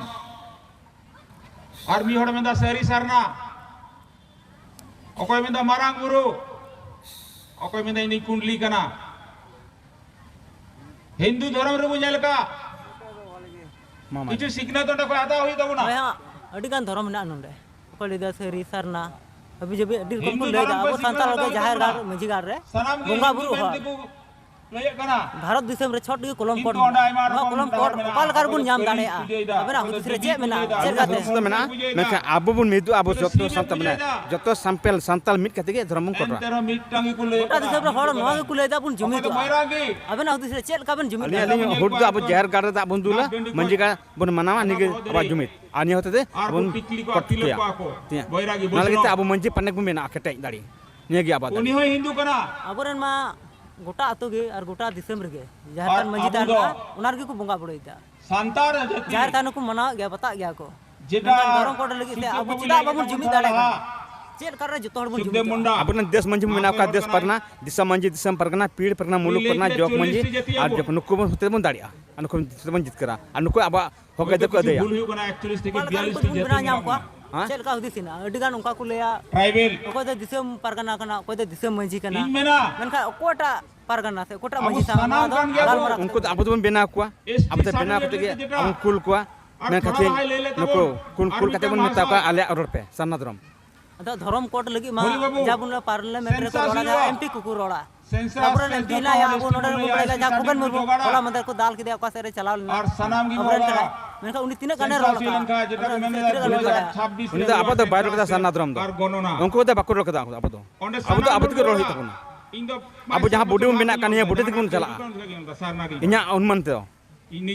ᱟᱨ ᱢᱤᱫ ᱦᱚᱲ ᱢᱮᱱᱫᱟ ᱥᱟᱹᱨᱤ ᱥᱟᱨᱱᱟ, ᱚᱠᱚᱭ ᱢᱮᱱᱫᱟ ᱢᱟᱨᱟᱝ ᱵᱩᱨᱩ, ᱚᱠᱚᱭ ᱢᱮᱱᱫᱟ ᱤᱧ ᱫᱚᱧ ᱠᱩᱸᱰᱞᱤ ᱠᱟᱱᱟ᱾ ᱦᱤᱱᱫᱩ ᱫᱷᱚᱨᱚᱢ ᱨᱮᱵᱚ ᱧᱮᱞ ᱠᱟᱜ, ᱢᱟ, ᱢᱟ᱾ ᱠᱤᱪᱷᱩ ᱥᱤᱠᱷᱱᱟᱹᱛ ᱚᱸᱰᱮ ᱠᱷᱚᱱ ᱦᱟᱛᱟᱣ ᱦᱩᱭᱩᱜ ᱛᱟᱵᱚᱱᱟ᱾ ᱦᱳᱭ ᱦᱟᱸᱜ, ᱟᱹᱰᱤ ᱜᱟᱱ ᱫᱷᱚᱨᱚᱢ ᱢᱮᱱᱟᱜᱼᱟ ᱱᱚᱰᱮ᱾ ᱚᱠᱚᱭ ᱞᱟᱹᱭᱫᱟ ᱥᱟᱹᱨᱤ ᱥᱟᱨᱱᱟ, ᱦᱟᱹᱵᱤ ᱡᱟᱹᱵᱤ ᱟᱹᱰᱤ ᱨᱚᱠᱚᱢ ᱠᱚ ᱦᱤᱱᱫᱩ ᱞᱟᱹᱭᱫᱟ᱾ ᱫᱷᱚᱨᱚᱢ ᱨᱮ ᱟᱵᱚ ᱥᱤᱠᱷᱱᱟᱹᱛ ᱥᱟᱱᱛᱟᱲ ᱦᱚᱲ ᱫᱚ ᱦᱟᱛᱟᱣ ᱡᱟᱦᱮᱨ ᱜᱟᱲ, ᱛᱟᱵᱚᱱᱟ᱾ ᱢᱟᱹᱡᱷᱤ ᱜᱟᱲ ᱨᱮ ᱥᱟᱱᱟᱢ ᱜᱮ ᱵᱚᱸᱜᱟ ᱦᱤᱱᱫᱩ ᱵᱩᱨᱩ ᱢᱮᱱ ᱦᱚᱲ᱾ ᱛᱮᱠᱚ ᱵᱷᱟᱨᱚᱛ ᱫᱤᱥᱚᱢ ᱨᱮ ᱪᱷᱚᱴ ᱜᱮ ᱠᱚᱞᱚᱢ ᱠᱳᱰ ᱢᱮᱱᱟᱜᱼᱟ᱾ ᱱᱚᱣᱟ ᱠᱚᱞᱚᱢ ᱠᱳᱰ ᱚᱠᱟ ᱞᱮᱠᱟ ᱨᱮᱵᱚᱱ ᱧᱟᱢ ᱫᱟᱲᱮᱭᱟᱜᱼᱟ? ᱟᱵᱮᱱᱟᱜ ᱦᱩᱫᱤᱥ ᱨᱮ ᱪᱮᱫ ᱢᱮᱱᱟᱜᱼᱟ? ᱪᱮᱫ ᱞᱮᱠᱟᱛᱮ? ᱫᱚ ᱢᱮᱱᱟᱜᱼᱟ, ᱢᱮᱱᱠᱷᱟᱱ ᱟᱵᱚ ᱵᱚᱱ ᱢᱤᱫᱚᱜᱼᱟ, ᱟᱵᱚ ᱡᱚᱛᱚ ᱥᱟᱱᱛᱟᱲ, ᱢᱟᱱᱮ, ᱡᱚᱛᱚ ᱥᱟᱢᱯᱮᱞ ᱥᱟᱱᱛᱟᱲ ᱢᱤᱫ ᱠᱟᱛᱮ ᱜᱮ ᱫᱷᱚᱨᱚᱢ ᱵᱚᱱ ᱠᱳᱰᱟ᱾ ᱜᱚᱴᱟ ᱫᱤᱥᱚᱢ ᱨᱮ ᱦᱚᱲ ᱱᱚᱣᱟ ᱜᱮᱠᱚ ᱞᱟᱹᱭᱫᱟ, ᱵᱚᱱ ᱡᱩᱢᱤᱫᱚᱜᱼᱟ᱾ ᱟᱵᱮᱱᱟᱜ ᱦᱩᱫᱤᱥ ᱨᱮ ᱪᱮᱫ ᱞᱮᱠᱟ ᱵᱮᱱ ᱡᱩᱢᱤᱫ ᱟᱹᱞᱤᱧ, ᱫᱟᱲᱮᱭᱟᱜᱼᱟ? ᱟᱹᱞᱤᱧ ᱦᱩᱞ ᱫᱚ ᱟᱵᱚ ᱡᱟᱦᱮᱨ ᱜᱟᱲ ᱨᱮ ᱫᱟᱜ ᱵᱚᱱ ᱫᱩᱞᱟ, ᱢᱟᱹᱡᱷᱤ ᱜᱟᱲ ᱵᱚᱱ ᱢᱟᱱᱟᱣᱟ, ᱱᱤᱭᱟᱹ ᱜᱮ ᱟᱵᱚᱣᱟᱜ ᱡᱩᱢᱤᱫ᱾ ᱟᱨ ᱱᱤᱭᱟᱹ ᱦᱚᱛᱮ ᱛᱮ ᱟᱵᱚ ᱵᱚᱱ ᱠᱳᱰ ᱠᱮᱭᱟ᱾ ᱚᱱᱟ ᱞᱟᱹᱜᱤᱫ ᱛᱮ ᱟᱵᱚ ᱢᱟᱹᱡᱷᱤ ᱯᱟᱨᱜᱟᱱᱟ ᱵᱚᱱ ᱢᱮᱱᱟᱜᱼᱟ, ᱠᱮᱴᱮᱡ ᱫᱟᱲᱮ᱾ ᱱᱤᱭᱟᱹ ᱜᱮ ᱟᱵᱚᱣᱟᱜ ᱫᱟᱲᱮ᱾ ᱟᱵᱚᱨᱮᱱ ᱢᱟ ᱜᱚᱴᱟ ᱟᱹᱛᱩ ᱜᱮ ᱟᱨ ᱜᱚᱴᱟ ᱫᱤᱥᱚᱢ ᱨᱮᱜᱮ ᱡᱟᱦᱮᱨ ᱛᱷᱟᱱ ᱢᱟᱹᱡᱷᱤ ᱛᱷᱟᱱ ᱢᱮᱱᱟᱜᱼᱟ, ᱚᱱᱟ ᱨᱮᱜᱮ ᱠᱚ ᱵᱚᱸᱜᱟ ᱵᱩᱨᱩᱭᱮᱫᱟ᱾ ᱡᱟᱦᱮᱨ ᱛᱷᱟᱱ ᱦᱚᱸᱠᱚ ᱢᱟᱱᱟᱣᱮᱫ ᱜᱮᱭᱟ, ᱵᱟᱛᱟᱜ ᱜᱮᱭᱟ ᱠᱚ᱾ ᱢᱮᱱᱠᱷᱟᱱ ᱫᱷᱚᱨᱚᱢ ᱠᱳᱰ ᱞᱟᱹᱜᱤᱫ ᱛᱮ ᱟᱵᱚ ᱪᱮᱫᱟᱜ ᱵᱟᱵᱚᱱ ᱡᱩᱢᱤᱫ ᱫᱟᱲᱮᱭᱟᱜ ᱠᱟᱱᱟ? ᱪᱮᱫ ᱞᱮᱠᱟ ᱨᱮ ᱡᱚᱛᱚ ᱦᱚᱲ ᱵᱚᱱ ᱡᱩᱢᱤᱫᱚᱜᱼᱟ? ᱟᱵᱚᱨᱮᱱ ᱫᱮᱥ ᱢᱟᱹᱡᱷᱤ ᱢᱮᱱᱟᱜ ᱠᱚᱣᱟ, ᱫᱮᱥ ᱯᱟᱨᱜᱟᱱᱟ, ᱫᱤᱥᱚᱢ ᱢᱟᱹᱡᱷᱤ, ᱫᱤᱥᱚᱢ ᱯᱟᱨᱜᱟᱱᱟ, ᱯᱤᱲ ᱯᱟᱨᱜᱟᱱᱟ, ᱢᱩᱞᱩᱠ ᱯᱟᱨᱜᱟᱱᱟ, ᱡᱚᱜᱽ ᱢᱟᱹᱡᱷᱤ, ᱟᱨ ᱡᱚᱜᱽ, ᱱᱩᱠᱩ ᱵᱚᱱ ᱦᱚᱛᱮ ᱛᱮᱵᱚᱱ ᱫᱟᱲᱮᱭᱟᱜᱼᱟ᱾ ᱟᱨ ᱱᱩᱠᱩ ᱦᱚᱛᱮ ᱛᱮᱵᱚᱱ ᱡᱤᱛᱠᱟᱹᱨᱟ᱾ ᱟᱨ ᱱᱩᱠᱩ ᱟᱵᱚᱣᱟᱜ ᱦᱚᱠ ᱟᱹᱭᱫᱟᱹᱨ ᱠᱚ ᱟᱹᱫᱟᱹᱭᱟ᱾ ᱚᱠᱟ ᱞᱮᱠᱟ ᱨᱮ ᱵᱚᱱ ᱵᱮᱱᱟᱣ ᱧᱟᱢ ᱠᱚᱣᱟ? ᱦᱮᱸ? ᱪᱮᱫ ᱞᱮᱠᱟ ᱦᱩᱫᱤᱥ ᱦᱮᱱᱟᱜᱼᱟ? ᱟᱹᱰᱤ ᱜᱟᱱ ᱚᱱᱠᱟ ᱠᱚ ᱞᱟᱹᱭᱟ, ᱚᱠᱚᱭ ᱫᱚ ᱫᱤᱥᱚᱢ ᱯᱟᱨᱜᱟᱱᱟ ᱠᱟᱱᱟ, ᱚᱠᱚᱭ ᱫᱚ ᱫᱤᱥᱚᱢ ᱢᱟᱹᱡᱷᱤ ᱠᱟᱱᱟ, ᱢᱮᱱᱠᱷᱟᱱ ᱚᱠᱚᱭᱴᱟᱜ ᱯᱟᱨᱜᱟᱱᱟ ᱥᱮ ᱚᱠᱚᱭᱴᱟᱜ ᱢᱟᱹᱡᱷᱤ ᱥᱟᱶ ᱱᱚᱣᱟ ᱫᱚ ᱜᱟᱞᱢᱟᱨᱟᱣ ᱩᱱᱠᱩ ᱫᱚ ᱟᱵᱚ ᱫᱚᱵᱚᱱ ᱵᱮᱱᱟᱣ ᱠᱚᱣᱟ, ᱟᱵᱚ ᱛᱮ ᱵᱮᱱᱟᱣ ᱠᱟᱛᱮ ᱜᱮ ᱟᱵᱚ ᱠᱩᱞ ᱠᱚᱣᱟ᱾ ᱢᱮᱱᱠᱷᱟᱱ ᱱᱩᱠᱩ ᱠᱩᱞ, ᱠᱩᱞ ᱠᱟᱛᱮ ᱵᱚᱱ ᱢᱮᱛᱟ ᱠᱚᱣᱟ, ᱟᱞᱮᱭᱟᱜ ᱨᱚᱲ ᱯᱮ, ᱥᱟᱨᱱᱟ ᱫᱷᱚᱨᱚᱢ᱾ ᱟᱫᱚ ᱫᱷᱚᱨᱚᱢ ᱠᱳᱰ ᱞᱟᱹᱜᱤᱫ ᱢᱟ ᱡᱟ ᱵᱚᱱ ᱯᱟᱨᱞᱟᱢᱮᱱᱴ ᱨᱮᱠᱚ ᱨᱚᱲᱟ, ᱡᱟᱦᱟᱸ ᱮᱢ ᱯᱤ ᱠᱚᱠᱚ ᱨᱚᱲᱟ᱾ ᱟᱵᱚᱨᱮᱱ ᱮᱢ ᱯᱤ ᱦᱮᱱᱟᱭᱟ, ᱟᱵᱚ ᱱᱚᱰᱮ ᱨᱮᱵᱚ ᱵᱟᱲᱟᱭᱟ, ᱡᱟᱦᱟᱸ ᱠᱷᱚᱜᱮᱱ ᱢᱩᱨᱢᱩ ᱦᱚᱞᱟ ᱢᱟᱫᱷᱮᱨ ᱠᱚ ᱫᱟᱞ ᱠᱮᱫᱮᱭᱟ, ᱚᱠᱟ ᱥᱮᱫ ᱨᱮ ᱪᱟᱞᱟᱣ ᱞᱮᱱᱟ, ᱟᱵᱚᱨᱮᱱ ᱠᱟᱱᱟᱭ᱾ ᱢᱮᱱᱠᱷᱟᱱ ᱩᱱᱤ ᱛᱤᱱᱟᱹᱜ ᱜᱟᱱᱮ ᱨᱚᱲ ᱠᱟᱜᱼᱟ? ᱩᱱᱤ ᱫᱚ ᱟᱵᱚ ᱫᱚ ᱵᱟᱭ ᱨᱚᱲ ᱠᱟᱫᱟ ᱥᱟᱨᱱᱟ ᱫᱷᱚᱨᱚᱢ ᱫᱚ᱾ ᱩᱱᱠᱩ ᱫᱚ ᱵᱟᱠᱚ ᱨᱚᱲ ᱠᱟᱫᱟ, ᱟᱵᱚ ᱫᱚ, ᱟᱵᱚ ᱫᱚ ᱟᱵᱚ ᱛᱮᱜᱮ ᱨᱚᱲ ᱦᱩᱭᱩᱜ ᱛᱟᱵᱚᱱᱟ᱾ ᱟᱵᱚ ᱡᱟᱦᱟᱸ ᱵᱩᱰᱤ ᱵᱚᱱ ᱵᱮᱱᱟᱜ ᱠᱟᱱ, ᱱᱤᱭᱟᱹ ᱵᱩᱰᱤ ᱛᱮᱜᱮ ᱵᱚᱱ ᱪᱟᱞᱟᱜᱼᱟ, ᱤᱧᱟᱹᱜ ᱚᱱᱩᱢᱟᱱ ᱛᱮᱫᱚ᱾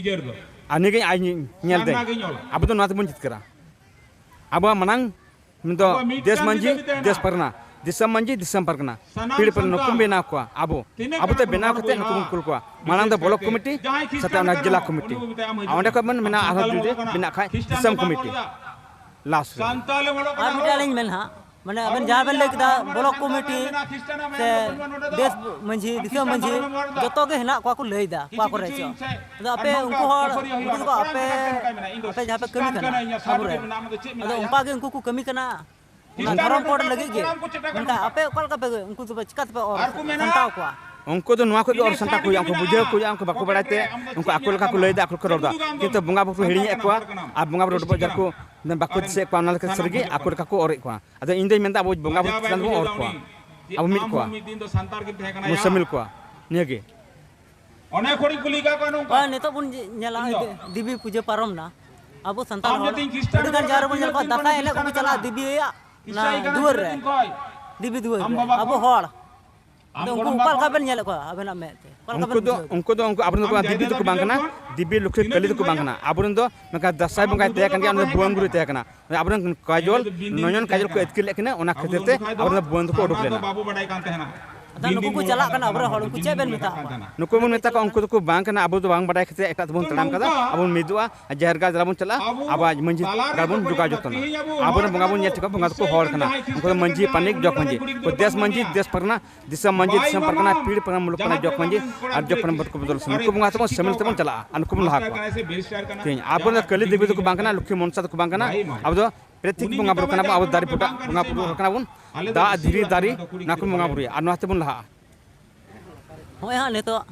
ᱟᱨ ᱱᱤᱭᱟᱹ ᱜᱮ ᱟᱡ ᱧᱮᱞ ᱫᱟᱹᱧ, ᱟᱵᱚ ᱫᱚ ᱱᱚᱣᱟ ᱛᱮᱵᱚᱱ ᱡᱤᱛᱠᱟᱹᱨᱟ᱾ ᱟᱵᱚᱣᱟᱜ ᱢᱟᱲᱟᱝ ᱫᱚ ᱫᱮᱥ ᱢᱟᱹᱡᱷᱤ, ᱫᱮᱥ ᱯᱟᱨᱜᱟᱱᱟ, ᱫᱤᱥᱚᱢ ᱢᱟᱹᱡᱷᱤ, ᱫᱤᱥᱚᱢ ᱯᱟᱨᱜᱟᱱᱟ, ᱯᱤᱲ ᱯᱟᱨᱜᱟᱱᱟ, ᱱᱩᱠᱩᱢ ᱵᱮᱱᱟᱣ ᱠᱚᱣᱟ᱾ ᱟᱵᱚ, ᱟᱵᱚ ᱛᱮ ᱵᱮᱱᱟᱣ ᱠᱟᱛᱮ ᱱᱩᱠᱩ ᱵᱚᱱ ᱠᱩᱞ ᱠᱚᱣᱟ᱾ ᱢᱟᱲᱟᱝ ᱫᱚ ᱵᱞᱚᱠ ᱠᱚᱢᱤᱴᱤ, ᱥᱟᱛᱮ ᱚᱱᱟ ᱡᱮᱞᱟ ᱠᱚᱢᱤᱴᱤ, ᱟᱨ ᱚᱸᱰᱮ ᱠᱷᱚᱱ ᱵᱚᱱ ᱢᱮᱱᱟ ᱟᱨᱦᱚᱸ ᱡᱩᱫᱤ ᱢᱮᱱᱟᱜ ᱠᱷᱟᱡ ᱫᱤᱥᱚᱢ ᱠᱚᱢᱤᱴᱤ ᱞᱟᱥᱴ ᱨᱮ᱾ ᱟᱨ ᱢᱤᱫᱴᱟᱝ ᱞᱤᱧ ᱢᱮᱱᱟ ᱦᱟᱸᱜ, ᱢᱟᱱᱮ ᱟᱵᱮᱱ ᱡᱟᱦᱟᱸ ᱵᱮᱱ ᱞᱟᱹᱭ ᱠᱮᱫᱟ, ᱵᱞᱚᱠ ᱠᱚᱢᱤᱴᱤ ᱥᱮ ᱫᱮᱥ ᱢᱟᱹᱡᱷᱤ, ᱫᱤᱥᱚᱢ ᱢᱟᱹᱡᱷᱤ, ᱡᱚᱛᱚ ᱜᱮ ᱦᱮᱱᱟᱜ ᱠᱚᱣᱟ ᱠᱚ ᱞᱟᱹᱭᱫᱟ, ᱚᱠᱟ ᱠᱚᱨᱮ ᱪᱚ᱾ ᱟᱫᱚ ᱟᱯᱮ ᱩᱱᱠᱩ ᱦᱚᱲ, ᱩᱱᱠᱩ ᱫᱚᱠᱚ ᱟᱯᱮ, ᱟᱯᱮ ᱡᱟᱦᱟᱸ ᱯᱮ ᱠᱟᱹᱢᱤ ᱠᱟᱱᱟ ᱟᱵᱚᱨᱮᱱ, ᱟᱫᱚ ᱚᱱᱠᱟ ᱜᱮ ᱩᱱᱠᱩ ᱠᱚ ᱠᱟᱹᱢᱤ ᱠᱟᱱᱟ᱾ ᱚᱱᱟ ᱫᱷᱚᱨᱚᱢ ᱠᱳᱰ ᱞᱟᱹᱜᱤᱫ ᱜᱮ᱾ ᱢᱮᱱᱠᱷᱟᱱ ᱟᱯᱮ ᱚᱠᱟ ᱞᱮᱠᱟ ᱯᱮ, ᱩᱱᱠᱩ ᱫᱚ ᱪᱤᱠᱟ ᱛᱮᱯᱮ ᱚᱨ ᱥᱟᱢᱴᱟᱣ ᱠᱚᱣᱟ? ᱩᱱᱠᱩ ᱫᱚ ᱱᱚᱣᱟ ᱠᱷᱚᱡ ᱜᱮ ᱚᱨ ᱥᱟᱢᱴᱟᱣ ᱠᱚ ᱦᱩᱭᱩᱜᱼᱟ᱾ ᱩᱱᱠᱩ ᱵᱩᱡᱷᱟᱹᱣ ᱠᱚ ᱦᱩᱭᱩᱜᱼᱟ, ᱩᱱᱠᱩ ᱵᱟᱠᱚ ᱵᱟᱲᱟᱭ ᱛᱮ ᱩᱱᱠᱩ ᱟᱠᱚ ᱞᱮᱠᱟ ᱠᱚ ᱞᱟᱹᱭᱫᱟ, ᱟᱠᱚ ᱠᱚ ᱨᱚᱲᱫᱟ᱾ ᱠᱤᱱᱛᱩ ᱵᱚᱸᱜᱟ ᱵᱩᱨᱩ ᱠᱚ ᱦᱤᱲᱤᱧᱮᱫ ᱠᱚᱣᱟ ᱟᱨ ᱵᱚᱸᱜᱟ ᱵᱩᱨᱩ ᱰᱚᱵᱚᱜ ᱡᱟᱦᱟᱸ ᱠᱚ ᱵᱟᱠᱚ ᱫᱤᱥᱟᱹᱭᱮᱫ ᱠᱚᱣᱟ, ᱚᱱᱟ ᱞᱮᱠᱟ ᱥᱟᱹᱨᱤᱜᱮ ᱟᱠᱚ ᱞᱮᱠᱟ ᱠᱚ ᱚᱨᱮᱫ ᱠᱚᱣᱟ᱾ ᱟᱫᱚ ᱤᱧ ᱫᱚᱧ ᱢᱮᱱᱫᱟ, ᱟᱵᱚ ᱵᱚᱸᱜᱟ ᱵᱩᱨᱩ ᱪᱮᱛᱟᱱ ᱨᱮᱵᱚᱱ ᱚᱨ ᱠᱚᱣᱟ, ᱟᱵᱚ ᱢᱤᱫ ᱠᱚᱣᱟ, ᱵᱚᱱ ᱥᱟᱢᱤᱞ ᱠᱚᱣᱟ᱾ ᱱᱤᱭᱟᱹᱜᱮ᱾ ᱚᱱᱮᱠ ᱦᱚᱲᱤᱧ ᱠᱩᱞᱤ ᱠᱟᱜ ᱠᱚᱣᱟ ᱱᱚᱝᱠᱟ᱾ ᱦᱳᱭ, ᱱᱤᱛᱚᱜ ᱵᱚᱱ ᱧᱮ-, ᱧᱮᱞᱟ, ᱤᱧ ᱫᱚ ᱫᱮ-, ᱫᱮᱵᱤ ᱯᱩᱡᱟᱹ ᱯᱟᱨᱚᱢ ᱱᱟ᱾ ᱟᱵᱚ ᱥᱟᱱᱛᱟᱲ ᱟᱢ ᱦᱚᱲ ᱡᱩᱫᱤ ᱠᱷᱨᱤᱥᱴᱟᱱ ᱟᱹᱰᱤ ᱜᱟᱱ ᱠᱟᱱᱟ, ᱡᱟᱭᱜᱟ ᱨᱮᱵᱚᱱ ᱧᱮᱞ ᱠᱚᱣᱟ, ᱠᱷᱨᱤᱥᱴᱟᱱ ᱫᱟᱸᱥᱟᱭ ᱮᱱᱮᱡ ᱠᱚᱠᱚ ᱪᱟᱞᱟᱜᱼᱟ ᱫᱮᱵᱤ ᱟᱭᱟᱜ ᱚᱱᱟ ᱠᱷᱨᱤᱥᱴᱟᱱ ᱠᱟᱱᱟ, ᱫᱩᱣᱟᱹᱨ ᱨᱮ᱾ ᱠᱷᱨᱤᱥᱴᱟᱱ ᱠᱷᱚᱡ᱾ ᱫᱮᱵᱤ ᱫᱩᱣᱟᱹᱨ ᱟᱢ ᱨᱮ, ᱵᱟᱵᱟ ᱟᱵᱚ ᱠᱚ? ᱦᱚᱲ᱾ ᱟᱢ ᱟᱫᱚ ᱩᱱᱠᱩ ᱜᱚᱲᱚᱢ ᱚᱠᱟ ᱵᱟ ᱞᱮᱠᱟ ᱠᱚ? ᱵᱮᱱ ᱧᱮᱞᱮᱫ ᱠᱚᱣᱟ ᱟᱵᱮᱱᱟᱜ ᱢᱮᱫ ᱛᱮ? ᱚᱠᱟ ᱞᱮᱠᱟ ᱩᱱᱠᱩ ᱵᱮᱱ ᱫᱚ, ᱵᱩᱡᱷᱟᱹᱣ ᱮᱫᱟ? ᱩᱱᱠᱩ ᱫᱚ, ᱩᱱᱠᱩ ᱟᱵᱚ ᱨᱮᱱ ᱫᱚ ᱟᱢ ᱫᱮᱵᱤ ᱡᱟᱦᱮᱨ ᱫᱩᱣᱟᱹᱨ ᱫᱚᱠᱚ ᱵᱟᱝ ᱠᱟᱱᱟ, ᱛᱤᱱᱟᱹᱜ ᱫᱮᱵᱤ ᱞᱚᱠᱠᱷᱤ ᱠᱟᱹᱞᱤ ᱫᱚᱠᱚ ᱵᱟᱝ ᱠᱟᱱᱟ᱾ ᱟᱵᱚ ᱨᱮᱱ ᱫᱚ ᱱᱚᱝᱠᱟ ᱫᱟᱸᱥᱟᱭ ᱵᱚᱸᱜᱟᱭ ᱛᱟᱦᱮᱸ ᱠᱟᱱ ᱜᱮᱭᱟ, ᱩᱱᱤ ᱫᱚ ᱵᱷᱩᱣᱟᱹᱝ ᱜᱩᱨᱩᱭ ᱛᱟᱦᱮᱸ ᱠᱟᱱᱟ᱾ ᱟᱵᱚᱨᱮᱱ ᱠᱚᱭᱡᱚᱞ ᱱᱚᱭᱚᱱ ᱠᱟᱡᱚᱞ ᱠᱚ ᱟᱹᱛᱠᱤᱨ ᱞᱮᱫ ᱠᱤᱱᱟ, ᱚᱱᱟ ᱠᱷᱟᱹᱛᱤᱨ ᱛᱮ ᱟᱵᱚᱨᱮᱱ ᱫᱚ ᱵᱚᱱᱫᱷ ᱠᱚ ᱩᱰᱩᱠ ᱞᱮᱱᱟ᱾ ᱟᱫᱚ ᱱᱩᱠᱩ ᱠᱚ ᱪᱟᱞᱟᱜ ᱠᱟᱱᱟ, ᱟᱵᱚᱨᱮᱱ ᱦᱚᱲ, ᱩᱱᱠᱩ ᱪᱮᱫ ᱵᱮᱱ ᱢᱮᱛᱟ ᱠᱚᱣᱟ? ᱱᱩᱠᱩ ᱵᱚᱱ ᱢᱮᱛᱟ ᱠᱚᱣᱟ, ᱩᱱᱠᱩ ᱫᱚᱠᱚ ᱵᱟᱝ ᱠᱟᱱᱟ, ᱟᱵᱚ ᱫᱚ ᱵᱟᱝ ᱵᱟᱰᱟᱭ ᱠᱷᱟᱹᱛᱤᱨ ᱮᱴᱟᱜ ᱛᱮᱵᱚᱱ ᱛᱟᱲᱟᱢ ᱠᱟᱫᱟ, ᱟᱵᱚ ᱵᱚᱱ ᱢᱤᱫᱚᱜᱼᱟ, ᱡᱟᱦᱮᱨ ᱜᱟᱲ ᱨᱮᱵᱚᱱ ᱪᱟᱞᱟᱜᱼᱟ, ᱟᱵᱚᱣᱟᱜ ᱢᱟᱹᱡᱷᱤ ᱜᱟᱲ ᱵᱚᱱ ᱡᱚᱜᱟᱣ ᱡᱚᱛᱚᱱᱟ᱾ ᱟᱵᱚᱨᱮᱱ ᱵᱚᱸᱜᱟ ᱵᱚᱱ ᱧᱮᱞ ᱴᱷᱤᱠᱟ, ᱵᱚᱸᱜᱟ ᱫᱚᱠᱚ ᱦᱚᱲ ᱠᱟᱱᱟ, ᱩᱱᱠᱩ ᱫᱚ ᱢᱟᱹᱡᱷᱤ, ᱯᱟᱨᱟᱱᱤᱠ, ᱡᱚᱜᱽ ᱢᱟᱹᱡᱷᱤ, ᱫᱮᱥ ᱢᱟᱹᱡᱷᱤ, ᱫᱮᱥ ᱯᱟᱨᱜᱟᱱᱟ, ᱫᱤᱥᱚᱢ ᱢᱟᱹᱡᱷᱤ, ᱫᱤᱥᱚᱢ ᱯᱟᱨᱜᱟᱱᱟ, ᱯᱤᱲ ᱯᱟᱨᱜᱟᱱᱟ, ᱢᱩᱞᱩᱠ ᱯᱟᱨᱜᱟᱱᱟ, ᱡᱚᱜᱽ ᱢᱟᱹᱡᱷᱤ ᱟᱨ ᱡᱚᱜᱽ ᱯᱟᱨᱜᱟᱱᱟ ᱵᱚᱫ ᱠᱚ ᱵᱚᱫᱚᱞ ᱥᱟᱱᱟ᱾ ᱱᱩᱠᱩ ᱵᱚᱸᱜᱟ ᱛᱮᱵᱚᱱ ᱥᱟᱹᱢᱤᱞ ᱛᱮᱵᱚᱱ ᱪᱟᱞᱟᱜᱼᱟ ᱟᱨ ᱱᱩᱠᱩ ᱵᱚᱱ ᱞᱟᱦᱟ ᱠᱚᱣᱟ᱾ ᱛᱮᱦᱮᱧ ᱟᱵᱚᱨᱮᱱ ᱫᱚ ᱠᱟᱹᱞᱤ ᱫᱮᱵᱤ ᱫᱚᱠᱚ ᱵᱟᱝ ᱠᱟᱱᱟ, ᱞᱚᱠᱠᱷᱤ ᱢᱚᱱᱥᱟ ᱫᱚᱠᱚ ᱵᱟᱝ ᱠᱟᱱᱟ, ᱟᱵᱚ ᱫᱚ ᱯᱨᱮᱛᱤᱠ ᱵᱚᱸᱜᱟ ᱵᱩᱨᱩ ᱠᱟᱱᱟ ᱵᱚᱱ, ᱟᱵᱚ ᱫᱟᱨᱮ ᱵᱩᱴᱟᱹ ᱵᱚᱸᱜᱟ ᱵᱩᱨᱩ ᱦᱚᱲ ᱠᱟᱱᱟ ᱵᱚᱱ, ᱫᱟᱜ, ᱫᱷᱤᱨᱤ, ᱫᱟᱨᱮ, ᱱᱚᱣᱟ ᱠᱚ ᱵᱚᱸᱜᱟ ᱵᱩᱨᱩᱭᱟ ᱟᱨ ᱱᱚᱣᱟ ᱛᱮᱵᱚᱱ ᱞᱟᱦᱟᱜᱼᱟ᱾ ᱦᱚᱸᱜᱼᱚᱭ ᱦᱟᱸᱜ ᱱᱤᱛᱚᱜ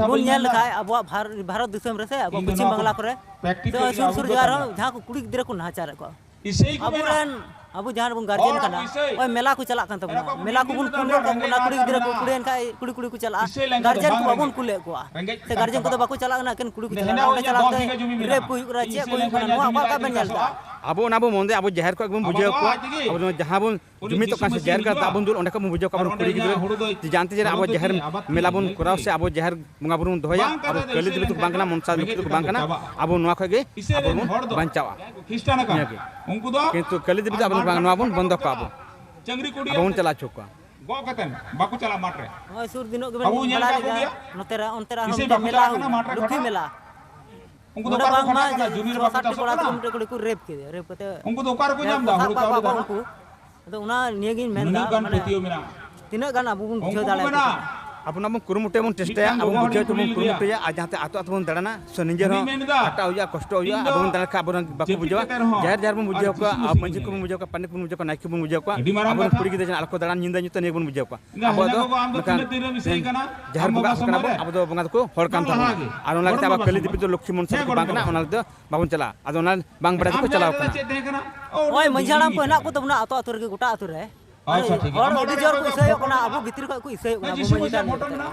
ᱵᱚᱱ ᱧᱮᱞ ᱞᱮᱠᱷᱟᱡ ᱟᱵᱚᱣᱟᱜ ᱵᱷᱟᱨ-, ᱵᱷᱟᱨᱚᱛ ᱫᱤᱥᱚᱢ ᱨᱮ ᱥᱮ ᱟᱵᱚ ᱯᱚᱪᱷᱤᱢ ᱵᱟᱝᱞᱟ ᱠᱚᱨᱮ ᱥᱮ ᱥᱩᱨ ᱥᱩᱨ ᱡᱟᱭᱜᱟ ᱨᱮᱦᱚᱸ ᱡᱟᱦᱟᱸ ᱠᱚ ᱠᱩᱲᱤ ᱜᱤᱫᱽᱨᱟᱹ ᱠᱚ ᱱᱟᱦᱟᱪᱟᱨᱮᱫ ᱠᱚᱣᱟ, ᱟᱵᱚᱨᱮᱱ, ᱟᱵᱚ ᱡᱟᱦᱟᱸ ᱨᱮᱵᱚᱱ ᱜᱟᱨᱡᱮᱱ ᱠᱟᱱᱟ, ᱦᱚᱸᱜᱼᱚᱭ ᱢᱮᱞᱟ ᱠᱚ ᱪᱟᱞᱟᱜ ᱠᱟᱱ ᱛᱟᱵᱚᱱᱟ, ᱢᱮᱞᱟ ᱠᱚᱵᱚᱱ ᱠᱩᱞ ᱜᱚᱫ ᱠᱟᱠᱚ ᱠᱟᱱᱟ, ᱠᱩᱲᱤ ᱜᱤᱫᱽᱨᱟᱹ ᱠᱚ ᱠᱩᱲᱤ ᱮᱱ ᱠᱷᱟᱡ ᱠᱩᱲᱤ ᱠᱩᱲᱤ ᱠᱚ ᱪᱟᱞᱟᱜᱼᱟ, ᱜᱟᱨᱡᱮᱱ ᱠᱚ ᱵᱟᱵᱚᱱ ᱠᱩᱞᱮᱫ ᱠᱚᱣᱟ, ᱥᱮ ᱜᱟᱨᱡᱮᱱ ᱠᱚᱫᱚ ᱵᱟᱠᱚ ᱪᱟᱞᱟᱜ ᱠᱟᱱᱟ, ᱮᱠᱮᱱ ᱠᱩᱲᱤ ᱠᱚ ᱪᱟᱞᱟᱜ ᱠᱟᱱᱟ, ᱚᱸᱰᱮ ᱪᱟᱞᱟᱣ ᱠᱟᱛᱮ ᱨᱮᱯ ᱠᱚ ᱦᱩᱭᱩᱜ ᱠᱟᱱᱟ, ᱪᱮᱫ ᱠᱚ ᱦᱩᱭᱩᱜ ᱠᱟᱱᱟ, ᱱᱚᱣᱟ ᱚᱠᱟ ᱞᱮᱠᱟ ᱵᱮᱱ ᱧᱮᱞ ᱮᱫᱟ? ᱟᱵᱚ ᱚᱱᱟ ᱵᱚ ᱢᱚᱱᱫᱮ, ᱟᱵᱚ ᱡᱟᱦᱮᱨ ᱠᱷᱚᱡ ᱜᱮᱵᱚᱱ ᱵᱩᱡᱷᱟᱹᱣ ᱠᱚᱣᱟ, ᱟᱵᱚ ᱡᱟᱦᱟᱸ ᱵᱚᱱ ᱡᱩᱢᱤᱫᱚᱜ ᱠᱟᱱ ᱥᱮ ᱡᱟᱦᱮᱨ ᱜᱟᱲ ᱫᱟᱜ ᱵᱚᱱ ᱫᱩᱞ, ᱚᱸᱰᱮ ᱠᱷᱚᱱ ᱵᱚᱱ ᱵᱩᱡᱷᱟᱹᱣ ᱠᱚᱣᱟ ᱟᱵᱚᱨᱮᱱ ᱠᱩᱲᱤ ᱜᱤᱫᱽᱨᱟᱹ ᱡᱮ ᱡᱟᱱᱛᱮ ᱡᱮ ᱟᱵᱚ ᱡᱟᱦᱮᱨ ᱢᱮᱞᱟ ᱵᱚᱱ ᱠᱚᱨᱟᱣ ᱥᱮ ᱟᱵᱚ ᱡᱟᱦᱮᱨ ᱵᱚᱸᱜᱟ ᱵᱩᱨᱩ ᱵᱚᱱ ᱫᱚᱦᱚᱭᱟ, ᱟᱵᱚ ᱠᱟᱹᱞᱤ ᱫᱮᱵᱤ ᱛᱟᱠᱚ ᱵᱟᱝ ᱠᱟᱱᱟ, ᱢᱚᱱᱥᱟ ᱞᱚᱠᱠᱷᱤ ᱛᱟᱠᱚ ᱵᱟᱝ ᱠᱟᱱᱟ, ᱟᱵᱚ ᱱᱚᱣᱟ ᱠᱷᱚᱱ ᱜᱮ ᱟᱵᱚ ᱵᱚᱱ ᱵᱟᱧᱪᱟᱣᱟ᱾ ᱱᱤᱭᱟᱹ ᱜᱮ᱾ ᱠᱤᱱᱛᱩ ᱠᱟᱹᱞᱤ ᱫᱮᱵᱤ ᱫᱚ ᱟᱵᱚ ᱵᱟᱝ, ᱱᱚᱣᱟ ᱵᱚᱱ ᱵᱚᱱᱫᱚ ᱠᱚᱣᱟ, ᱟᱵᱚ, ᱟᱵᱚ ᱵᱚᱱ ᱪᱟᱞᱟᱣ ᱦᱚᱪᱚ ᱠᱚᱣᱟ᱾ ᱜᱚᱜ ᱠᱟᱛᱮ ᱵᱟᱠᱚ ᱪᱟᱞᱟᱜ ᱢᱟᱴᱷ ᱨᱮ᱾ ᱱᱚᱜᱼᱚᱭ ᱥᱩᱨ ᱫᱤᱱᱚᱜ ᱜᱮᱵᱮᱱ ᱵᱟᱵᱚ ᱧᱮᱞ ᱵᱟᱲᱟ ᱠᱟᱜ ᱞᱮᱫᱟ, ᱠᱚᱜᱮᱭᱟ᱾ ᱱᱚᱛᱮ ᱨᱮ, ᱚᱱᱛᱮ ᱨᱮ ᱟᱨᱦᱚᱸ ᱤᱥᱤᱱ ᱢᱤᱫᱴᱮᱱ ᱵᱟᱠᱚ ᱢᱮᱞᱟ ᱪᱟᱞᱟᱜ ᱠᱟᱱᱟ ᱦᱩᱭᱩᱜ, ᱢᱟᱴᱷ ᱨᱮ ᱞᱚᱠᱠᱷᱤ ᱠᱷᱟᱴᱟᱜ᱾ ᱢᱮᱞᱟ᱾ ᱤᱥᱤᱱ ᱚᱸᱰᱮ ᱵᱟᱠᱚ ᱵᱟᱝᱢᱟ ᱠᱷᱟᱴᱟᱜ ᱠᱟᱱᱟ, ᱡᱩᱢᱤ ᱨᱮ ᱪᱷᱚ ᱵᱟᱠᱚ ᱥᱟᱛ ᱴᱤ ᱪᱟᱥᱚᱜ ᱠᱚᱲᱟ ᱠᱟᱱᱟ᱾ ᱢᱤᱫᱴᱮᱱ ᱠᱩᱲᱤ ᱠᱚ ᱨᱮᱯ ᱠᱮᱫᱮᱭᱟ, ᱨᱮᱯ ᱠᱟᱛᱮ ᱩᱱᱠᱩ ᱫᱚ ᱚᱠᱟ ᱨᱮᱠᱚ ᱡᱟᱦᱟᱸᱭ ᱧᱟᱢ ᱠᱚ ᱮᱫᱟ ᱥᱟᱵ ᱦᱩᱲᱩ ᱠᱟᱜ ᱪᱟᱣᱞᱮ ᱠᱚᱣᱟ ᱫᱟᱱᱟ? ᱩᱱᱠᱩ᱾ ᱟᱫᱚ ᱚᱱᱟ ᱱᱤᱭᱟᱹ ᱜᱤᱧ ᱢᱮᱱᱫᱟ, ᱱᱩᱱᱟᱹᱜ ᱜᱟᱱ ᱢᱟᱱᱮ ᱯᱟᱹᱛᱭᱟᱹᱣ ᱢᱮᱱᱟᱜᱼᱟ᱾ ᱛᱤᱱᱟᱹᱜ ᱜᱟᱱ ᱟᱵᱚ ᱵᱚᱱ ᱩᱱᱠᱩ ᱵᱩᱡᱷᱟᱹᱣ ᱠᱚ ᱫᱟᱲᱮᱭᱟᱠᱚ ᱢᱮᱱᱟ, ᱠᱟᱱᱟ? ᱟᱵᱚ ᱚᱱᱟ ᱵᱚᱱ ᱠᱩᱨᱩᱢᱩᱴᱩᱭᱟ, ᱵᱚᱱ ᱢᱤᱫᱴᱟᱝ ᱪᱮᱥᱴᱟᱭᱟ, ᱜᱚᱜᱚ ᱟᱵᱚ ᱦᱚᱲᱤᱧ ᱵᱩᱡᱷᱟᱹᱣ ᱦᱚᱪᱚ ᱵᱚᱱ ᱞᱮᱭᱟ᱾ ᱠᱩᱨᱩᱢᱩᱴᱩᱭᱟ, ᱟᱨ ᱡᱟᱦᱟᱸᱛᱮ ᱟᱛᱳ ᱟᱛᱳ ᱵᱚᱱ ᱫᱟᱬᱟᱱᱟ, ᱥᱮ ᱱᱤᱡᱮᱨ ᱩᱱᱤᱧ ᱦᱚᱸ ᱢᱮᱱ ᱮᱫᱟ, ᱠᱷᱟᱴᱟᱜ ᱦᱩᱭᱩᱜᱼᱟ, ᱠᱚᱥᱴᱚᱜ ᱤᱧ ᱦᱩᱭᱩᱜᱼᱟ, ᱫᱚ ᱟᱵᱚ ᱵᱚᱱ ᱫᱟᱬᱟᱱ ᱠᱷᱟᱱ ᱟᱵᱚ ᱨᱮᱱ ᱵᱟᱠᱚ ᱡᱟᱹᱯᱤᱫ ᱵᱩᱡᱷᱟᱹᱣᱟ᱾ ᱠᱟᱛᱮ ᱨᱮᱦᱚᱸ ᱡᱟᱦᱮᱨ ᱡᱟᱦᱮᱨ ᱵᱚᱱ ᱵᱩᱡᱷᱟᱹᱣ ᱟᱨ ᱠᱚᱣᱟ, ᱠᱤᱥᱩ ᱟᱨ ᱢᱟᱹᱡᱷᱤ ᱠᱚᱵᱚᱱ ᱢᱮᱱᱟᱭᱟ᱾ ᱵᱩᱡᱷᱟᱹᱣ ᱠᱚᱣᱟ, ᱯᱟᱨᱟᱱᱤᱠ ᱠᱚᱵᱚᱱ ᱵᱩᱡᱷᱟᱹᱣ ᱠᱚᱣᱟ, ᱱᱟᱭᱠᱮ ᱵᱚᱱ ᱵᱩᱡᱷᱟᱹᱣ ᱠᱚᱣᱟ, ᱟᱹᱰᱤ ᱢᱟᱨᱟᱝ ᱟᱵᱚ ᱨᱮᱱ ᱠᱟᱛᱷᱟ᱾ ᱠᱩᱲᱤ ᱜᱤᱫᱽᱨᱟᱹ ᱡᱟᱦᱟᱸ ᱟᱞᱚ ᱠᱚ ᱫᱟᱬᱟᱱ ᱧᱤᱫᱟᱹ ᱧᱩᱛᱟᱹ, ᱱᱤᱭᱟᱹ ᱵᱚᱱ ᱵᱩᱡᱷᱟᱹᱣ ᱠᱚᱣᱟ᱾ ᱤᱧ ᱫᱚ ᱟᱵᱚᱣᱟᱜ ᱦᱮᱸ ᱫᱚ ᱜᱚᱜᱚ, ᱟᱢ ᱫᱚ ᱢᱤᱫᱴᱟᱝ ᱛᱤᱱᱟᱹᱜ ᱫᱤᱱ ᱨᱮᱢ ᱤᱥᱤᱱ ᱠᱟᱱᱟ? ᱡᱟᱦᱮᱨ ᱟᱢ ᱵᱚᱸᱜᱟ ᱵᱟᱵᱟ ᱦᱚᱲ ᱠᱟᱱᱟ ᱥᱚᱢᱚᱭ ᱵᱚᱱ, ᱨᱮ? ᱟᱵᱚ ᱫᱚ ᱵᱚᱸᱜᱟ ᱫᱚᱠᱚ ᱦᱚᱲ ᱠᱟᱱ ᱵᱟᱝ ᱛᱟᱵᱚᱱᱟ᱾ ᱞᱟᱦᱟ ᱜᱮ᱾ ᱟᱨ ᱚᱱᱟ ᱞᱟᱹᱜᱤᱫ ᱛᱮ ᱜᱚᱲᱚᱢ ᱟᱵᱚᱣᱟᱜ ᱵᱟᱵᱟ ᱠᱟᱹᱞᱤ ᱥᱚᱢᱚᱭ ᱫᱤᱯᱤᱞ ᱨᱮ᱾ ᱫᱚ ᱞᱚᱠᱠᱷᱤ ᱢᱚᱱᱥᱟ ᱦᱮᱸ, ᱛᱟᱠᱚ ᱜᱚᱲᱚᱢ ᱵᱟᱝ ᱠᱟᱱᱟ, ᱵᱟᱵᱟ᱾ ᱚᱱᱟ ᱞᱟᱹᱜᱤᱫ ᱫᱚ ᱵᱟᱵᱚᱱ ᱪᱟᱞᱟᱜᱼᱟ᱾ ᱟᱫᱚ ᱚᱱᱟ ᱵᱟᱝ ᱵᱟᱲᱟᱭ ᱛᱮᱠᱚ ᱟᱢ ᱪᱟᱞᱟᱣ ᱡᱟᱦᱮᱨ ᱨᱮ ᱠᱟᱱᱟ᱾ ᱪᱮᱫ ᱛᱟᱦᱮᱸ ᱠᱟᱱᱟ? ᱳ, ᱱᱚᱜᱼᱚᱭ ᱢᱟᱹᱡᱷᱤ ᱦᱟᱲᱟᱢ ᱠᱚ ᱦᱮᱱᱟᱜ ᱠᱚ ᱛᱟᱵᱚᱱᱟ ᱟᱛᱳ ᱟᱛᱳ ᱨᱮᱜᱮ, ᱜᱚᱴᱟ ᱟᱛᱳ ᱨᱮ᱾ ᱟᱪᱪᱷᱟ, ᱴᱷᱤᱠ ᱜᱮᱭᱟ᱾ ᱦᱚᱲ ᱟᱢᱟᱜ ᱟᱹᱰᱤ ᱚᱲᱟᱜ ᱡᱳᱨ ᱨᱮ ᱠᱚ ᱚᱠᱚᱭ ᱤᱥᱟᱹᱭᱚᱜ ᱠᱚ ᱠᱟᱱᱟ, ᱟᱵᱚ ᱵᱷᱤᱛᱨᱤ ᱠᱷᱚᱡ ᱠᱚ ᱤᱥᱟᱹᱭᱚᱜ ᱦᱮᱸ, ᱠᱟᱱᱟ, ᱡᱤᱥᱩ ᱵᱟᱹᱧ ᱢᱟᱹᱡᱷᱤ ᱢᱟᱹᱡᱷᱤ ᱦᱟᱲᱟᱢ ᱯᱷᱳᱴᱳ ᱢᱮᱱᱟᱜᱼᱟ?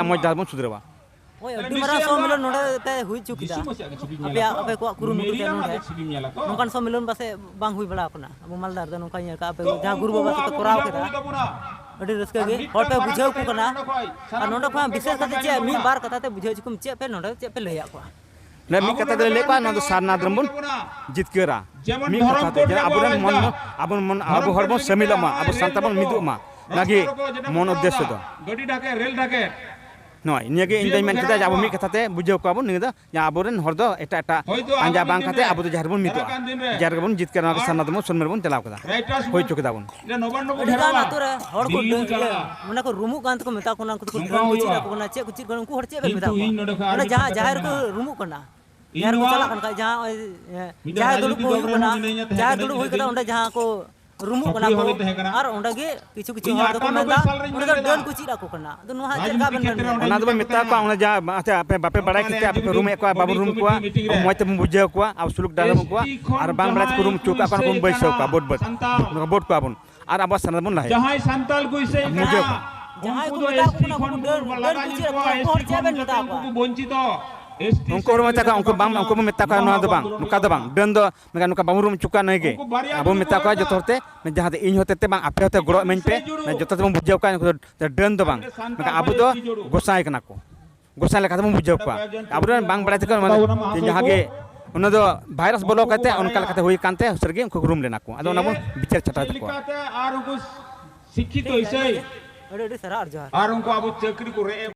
ᱱᱤᱭᱟᱹ ᱢᱚᱡᱽ ᱰᱟᱦᱟᱨ ᱵᱚᱱ ᱥᱩᱫᱷᱟᱹᱨᱟᱣᱟ᱾ ᱦᱳᱭ, ᱟᱹᱰᱤ ᱢᱟᱨᱟᱝ ᱥᱚᱢᱢᱮᱞᱚᱱ ᱱᱚᱰᱮ ᱯᱮ ᱦᱩᱭ ᱦᱚᱪᱚ ᱠᱮᱫᱟ᱾ ᱟᱯᱮᱭᱟᱜ, ᱟᱯᱮ ᱠᱚᱣᱟᱜ ᱠᱩᱨᱩᱢᱩᱴᱩ ᱛᱮ ᱱᱚᱰᱮ ᱱᱚᱝᱠᱟᱱ ᱥᱚᱢᱢᱮᱞᱚᱱ ᱯᱟᱥᱮᱡ ᱵᱟᱝ ᱦᱩᱭ ᱵᱟᱲᱟ ᱟᱠᱟᱱᱟ ᱟᱵᱚ ᱢᱟᱞᱫᱟ ᱨᱮᱫᱚ᱾ ᱱᱚᱝᱠᱟ ᱧᱮᱞ ᱠᱟᱜᱼᱟ ᱯᱮ, ᱡᱟᱦᱟᱸ ᱜᱩᱨᱩ ᱵᱟᱵᱟ ᱛᱟᱠᱚ ᱠᱚᱨᱟᱣ ᱠᱮᱫᱟ, ᱟᱹᱰᱤ ᱨᱟᱹᱥᱠᱟᱹ ᱜᱮ ᱦᱚᱲ ᱯᱮ ᱵᱩᱡᱷᱟᱹᱣ ᱠᱚ ᱠᱟᱱᱟ᱾ ᱟᱨ ᱱᱚᱰᱮ ᱠᱷᱚᱱ ᱵᱤᱥᱮᱥ ᱠᱟᱛᱮ ᱪᱮᱫ ᱢᱤᱫ ᱵᱟᱨ ᱠᱟᱛᱷᱟ ᱛᱮ ᱵᱩᱡᱷᱟᱹᱣ ᱦᱚᱪᱚ ᱠᱚᱢ, ᱪᱮᱫ ᱯᱮ ᱱᱚᱰᱮ ᱪᱮᱫ ᱯᱮ ᱞᱟᱹᱭᱟᱫ ᱠᱚᱣᱟ? ᱱᱚᱰᱮ ᱢᱤᱫ ᱠᱟᱛᱷᱟ ᱛᱮᱞᱮ ᱞᱟᱹᱭ ᱠᱚᱣᱟ, ᱱᱚᱣᱟ ᱫᱚ ᱥᱟᱨᱱᱟ ᱫᱷᱚᱨᱚᱢ ᱵᱚᱱ ᱡᱤᱛᱠᱟᱹᱨᱟ᱾ ᱢᱤᱫ ᱠᱟᱛᱷᱟ ᱛᱮ, ᱡᱮ ᱟᱵᱚᱨᱮᱱ ᱢᱚᱱ, ᱟᱵᱚ ᱢᱚᱱ, ᱟᱵᱚ ᱦᱚᱲ ᱵᱚᱱ ᱥᱟᱹᱢᱤᱞᱚᱜ ᱢᱟ, ᱟᱵᱚ ᱥᱟᱱᱛᱟᱲ ᱵᱚᱱ ᱢᱤᱫᱚᱜ ᱢᱟ, ᱚᱱᱟᱜᱮ ᱢᱚᱱ ᱩᱫᱽᱫᱮᱥᱥᱚ ᱫᱚ᱾ ᱱᱚᱜᱼᱚᱭ ᱱᱤᱭᱟᱹᱜᱮ ᱤᱧ ᱫᱚᱧ ᱢᱮᱱ ᱠᱮᱫᱟ ᱡᱮ ᱟᱵᱚ ᱢᱤᱫ ᱠᱟᱛᱷᱟ ᱛᱮ ᱵᱩᱡᱷᱟᱹᱣ ᱠᱚᱣᱟ ᱵᱚᱱ, ᱱᱤᱭᱟᱹ ᱫᱚ ᱡᱮ ᱟᱵᱚᱨᱮᱱ ᱦᱚᱲ ᱫᱚ ᱮᱴᱟᱜ ᱮᱴᱟᱜ ᱯᱟᱸᱡᱟ ᱵᱟᱝ ᱠᱟᱛᱮ ᱟᱵᱚ ᱫᱚ ᱡᱟᱦᱮᱨ ᱨᱮᱵᱚᱱ ᱢᱤᱫᱚᱜᱼᱟ, ᱡᱟᱦᱮᱨ ᱨᱮᱵᱚᱱ ᱡᱤᱛᱠᱟᱹᱨ, ᱱᱚᱣᱟ ᱜᱮ ᱥᱟᱨᱱᱟ ᱫᱷᱚᱨᱚᱢ ᱥᱚᱱᱢᱟᱱ ᱵᱚᱱ ᱪᱟᱞᱟᱣ ᱠᱮᱫᱟ, ᱦᱩᱭ ᱦᱚᱪᱚ ᱠᱮᱫᱟ ᱵᱚᱱ᱾ ᱟᱹᱰᱤ ᱜᱟᱱ ᱟᱛᱳ ᱨᱮ ᱦᱚᱲ ᱠᱚ ᱰᱟᱹᱱ, ᱤᱭᱟᱹ, ᱢᱟᱱᱮ ᱠᱚ ᱨᱩᱢᱩᱜ ᱠᱟᱱ ᱛᱮᱠᱚ ᱢᱮᱛᱟ ᱠᱚ ᱠᱟᱱᱟ, ᱩᱱᱠᱩ ᱫᱚᱠᱚ ᱰᱟᱹᱱ ᱠᱚ ᱪᱮᱫ ᱟᱠᱚ ᱠᱟᱱᱟ, ᱪᱮᱫ ᱠᱚ ᱪᱮᱫ ᱠᱚ, ᱩᱱᱠᱩ ᱦᱚᱲ ᱪᱮᱫ ᱵᱮᱱ ᱢᱮᱛᱟ ᱠᱚᱣᱟ? ᱚᱱᱟ ᱡᱟᱦᱟᱸ ᱡᱟᱦᱮᱨ ᱨᱮᱠᱚ ᱨᱩᱢᱩᱜ ᱠᱟᱱᱟ, ᱡᱟᱦᱟᱸ ᱨᱮᱠᱚ ᱪᱟᱞᱟᱜ ᱠᱟᱱ ᱠᱷᱟᱡ, ᱡᱟᱦᱟᱸ ᱱᱚᱜᱼᱚᱭ, ᱮ, ᱡᱟᱦᱮᱨ ᱫᱩᱲᱩᱵ ᱠᱚ ᱦᱩᱭᱩᱜ ᱠᱟᱱᱟ, ᱡᱟᱦᱮᱨ ᱫᱩᱲᱩᱵ ᱦᱩᱭ ᱠᱟᱛᱮ ᱚᱸᱰᱮ ᱡᱟᱦᱟᱸ ᱠᱚ ᱨᱩᱢᱩᱜ ᱠᱟᱱᱟ ᱠᱚ, ᱟᱨ ᱚᱸᱰᱮ ᱜᱮ ᱠᱤᱪᱷᱩ ᱠᱤᱪᱷᱩ ᱦᱚᱲ ᱫᱚᱠᱚ ᱢᱮᱱᱫᱟ ᱚᱸᱰᱮ ᱫᱚ ᱰᱟᱹᱱ ᱠᱚ ᱪᱮᱫ ᱟᱠᱚ ᱠᱟᱱᱟ᱾ ᱟᱫᱚ ᱱᱚᱣᱟ ᱪᱮᱫ ᱞᱮᱠᱟ ᱵᱮᱱ ᱢᱮᱱ ᱫᱟ? ᱚᱱᱟ ᱫᱚᱵᱚᱱ ᱢᱮᱛᱟ ᱠᱚᱣᱟ, ᱚᱱᱟ ᱡᱟᱦᱟᱸ, ᱟᱪᱪᱷᱟ, ᱟᱯᱮ ᱵᱟᱯᱮ ᱵᱟᱲᱟᱭ ᱠᱷᱟᱹᱛᱤᱨ ᱟᱯᱮ ᱯᱮ ᱨᱩᱢᱮᱫ ᱠᱚᱣᱟ, ᱵᱟᱵᱚᱱ ᱨᱩᱢ ᱠᱚᱣᱟ, ᱢᱚᱡᱽ ᱛᱮᱵᱚᱱ ᱵᱩᱡᱷᱟᱹᱣ ᱠᱚᱣᱟ, ᱟᱵᱚ ᱥᱩᱞᱩᱠ ᱰᱟᱦᱟᱨ ᱵᱚᱱ ᱠᱚᱣᱟ, ᱟᱨ ᱵᱟᱝ ᱵᱟᱲᱟᱭ ᱛᱮᱠᱚ ᱨᱩᱢ ᱦᱚᱪᱚ ᱠᱟᱜ ᱠᱚᱣᱟ, ᱵᱚᱱ ᱵᱟᱹᱭᱥᱟᱹᱣ ᱠᱚᱣᱟ, ᱵᱳᱴ, ᱵᱳᱴ, ᱵᱳᱴ ᱠᱚᱣᱟ ᱵᱚᱱ, ᱟᱨ ᱟᱵᱚᱣᱟᱜ ᱥᱟᱨᱱᱟ ᱵᱚᱱ ᱞᱟᱦᱟᱭᱟ᱾ ᱡᱟᱦᱟᱸᱭ ᱥᱟᱱᱛᱟᱲ ᱠᱚ ᱤᱥᱟᱹᱭᱮᱫ ᱵᱩᱡᱷᱟᱹᱣ ᱠᱟᱱᱟ, ᱠᱚ᱾ ᱡᱟᱦᱟᱸᱭ ᱠᱚ ᱢᱮᱛᱟ ᱠᱚ ᱠᱟᱱᱟ, ᱩᱱᱠᱩ ᱰᱟᱹᱱ, ᱰᱟᱹᱱ ᱠᱚ ᱪᱮᱫ ᱟᱠᱚ ᱠᱟᱱᱟ, ᱩᱱᱠᱩ ᱦᱚᱲ ᱪᱮᱫ ᱵᱮᱱ ᱢᱮᱛᱟ ᱠᱚᱣᱟ? ᱵᱚᱧᱪᱤᱛᱚ ᱩᱱᱠᱩ ᱦᱚᱲ ᱢᱮᱛᱟ ᱠᱚᱣᱟ, ᱩᱱᱠᱩ ᱵᱟᱝ, ᱩᱱᱠᱩ ᱵᱚᱱ ᱢᱮᱛᱟ ᱠᱚᱣᱟ, ᱱᱚᱣᱟ ᱫᱚ ᱵᱟᱝ, ᱱᱚᱝᱠᱟ ᱫᱚ ᱵᱟᱝ, ᱰᱟᱹᱱ ᱫᱚ ᱢᱮᱱᱠᱷᱟᱱ ᱱᱚᱝᱠᱟ ᱵᱟᱵᱚᱱ ᱨᱩᱢ ᱦᱚᱪᱚ ᱠᱚᱣᱟ ᱱᱩᱭ ᱜᱮ᱾ ᱟᱵᱚ ᱢᱮᱛᱟ ᱠᱚᱣᱟ ᱡᱚᱛᱚ ᱦᱚᱲ ᱛᱮ, ᱡᱟᱦᱟᱸ ᱛᱮ ᱤᱧ ᱦᱚᱛᱮ ᱛᱮ ᱵᱟᱝ, ᱟᱯᱮ ᱦᱚᱛᱮ ᱜᱚᱲᱚ ᱤᱢᱟᱹᱧ ᱯᱮ, ᱡᱚᱛᱚ ᱛᱮᱵᱚᱱ ᱵᱩᱡᱷᱟᱹᱣ ᱠᱚᱣᱟ ᱱᱩᱠᱩ ᱫᱚ ᱰᱟᱹᱱ ᱫᱚ ᱵᱟᱝ, ᱢᱮᱱᱠᱷᱟᱱ ᱟᱵᱚ ᱫᱚ ᱜᱚᱸᱥᱟᱭ ᱠᱟᱱᱟ ᱠᱚ, ᱜᱚᱸᱥᱟᱭ ᱞᱮᱠᱟ ᱛᱮᱵᱚᱱ ᱵᱩᱡᱷᱟᱹᱣ ᱠᱚᱣᱟ᱾ ᱟᱵᱚ ᱫᱚ ᱵᱟᱝ ᱵᱟᱲᱟᱭ ᱛᱮᱠᱚ ᱢᱟᱱᱮ ᱡᱟᱦᱟᱸ ᱜᱮ ᱚᱱᱟ ᱫᱚ ᱵᱷᱟᱭᱨᱟᱥ ᱵᱚᱞᱚ ᱠᱟᱛᱮ ᱚᱱᱠᱟ ᱞᱮᱠᱟᱛᱮ ᱦᱩᱭ ᱠᱟᱱᱛᱮ ᱥᱟᱹᱨᱤᱜᱮ ᱩᱱᱠᱩ ᱠᱚ ᱨᱩᱢ ᱞᱮᱱᱟ ᱠᱚ, ᱟᱫᱚ ᱚᱱᱟ ᱵᱚᱱ ᱵᱤᱪᱟᱹᱨ ᱪᱷᱟᱴᱟᱣ ᱛᱟᱠᱚᱣᱟ᱾ ᱟᱨ ᱩᱱᱠᱩ ᱥᱤᱠᱠᱷᱤᱛᱚ ᱤᱥᱟᱹᱭ ᱟᱹᱰᱤ ᱟᱹᱰᱤ ᱥᱟᱨᱦᱟᱣ ᱟᱨ ᱡᱚᱦᱟᱨ᱾ ᱟᱨ ᱩᱱᱠᱩ ᱟᱵᱚ ᱪᱟᱹᱠᱨᱤ ᱠᱚ ᱨᱮ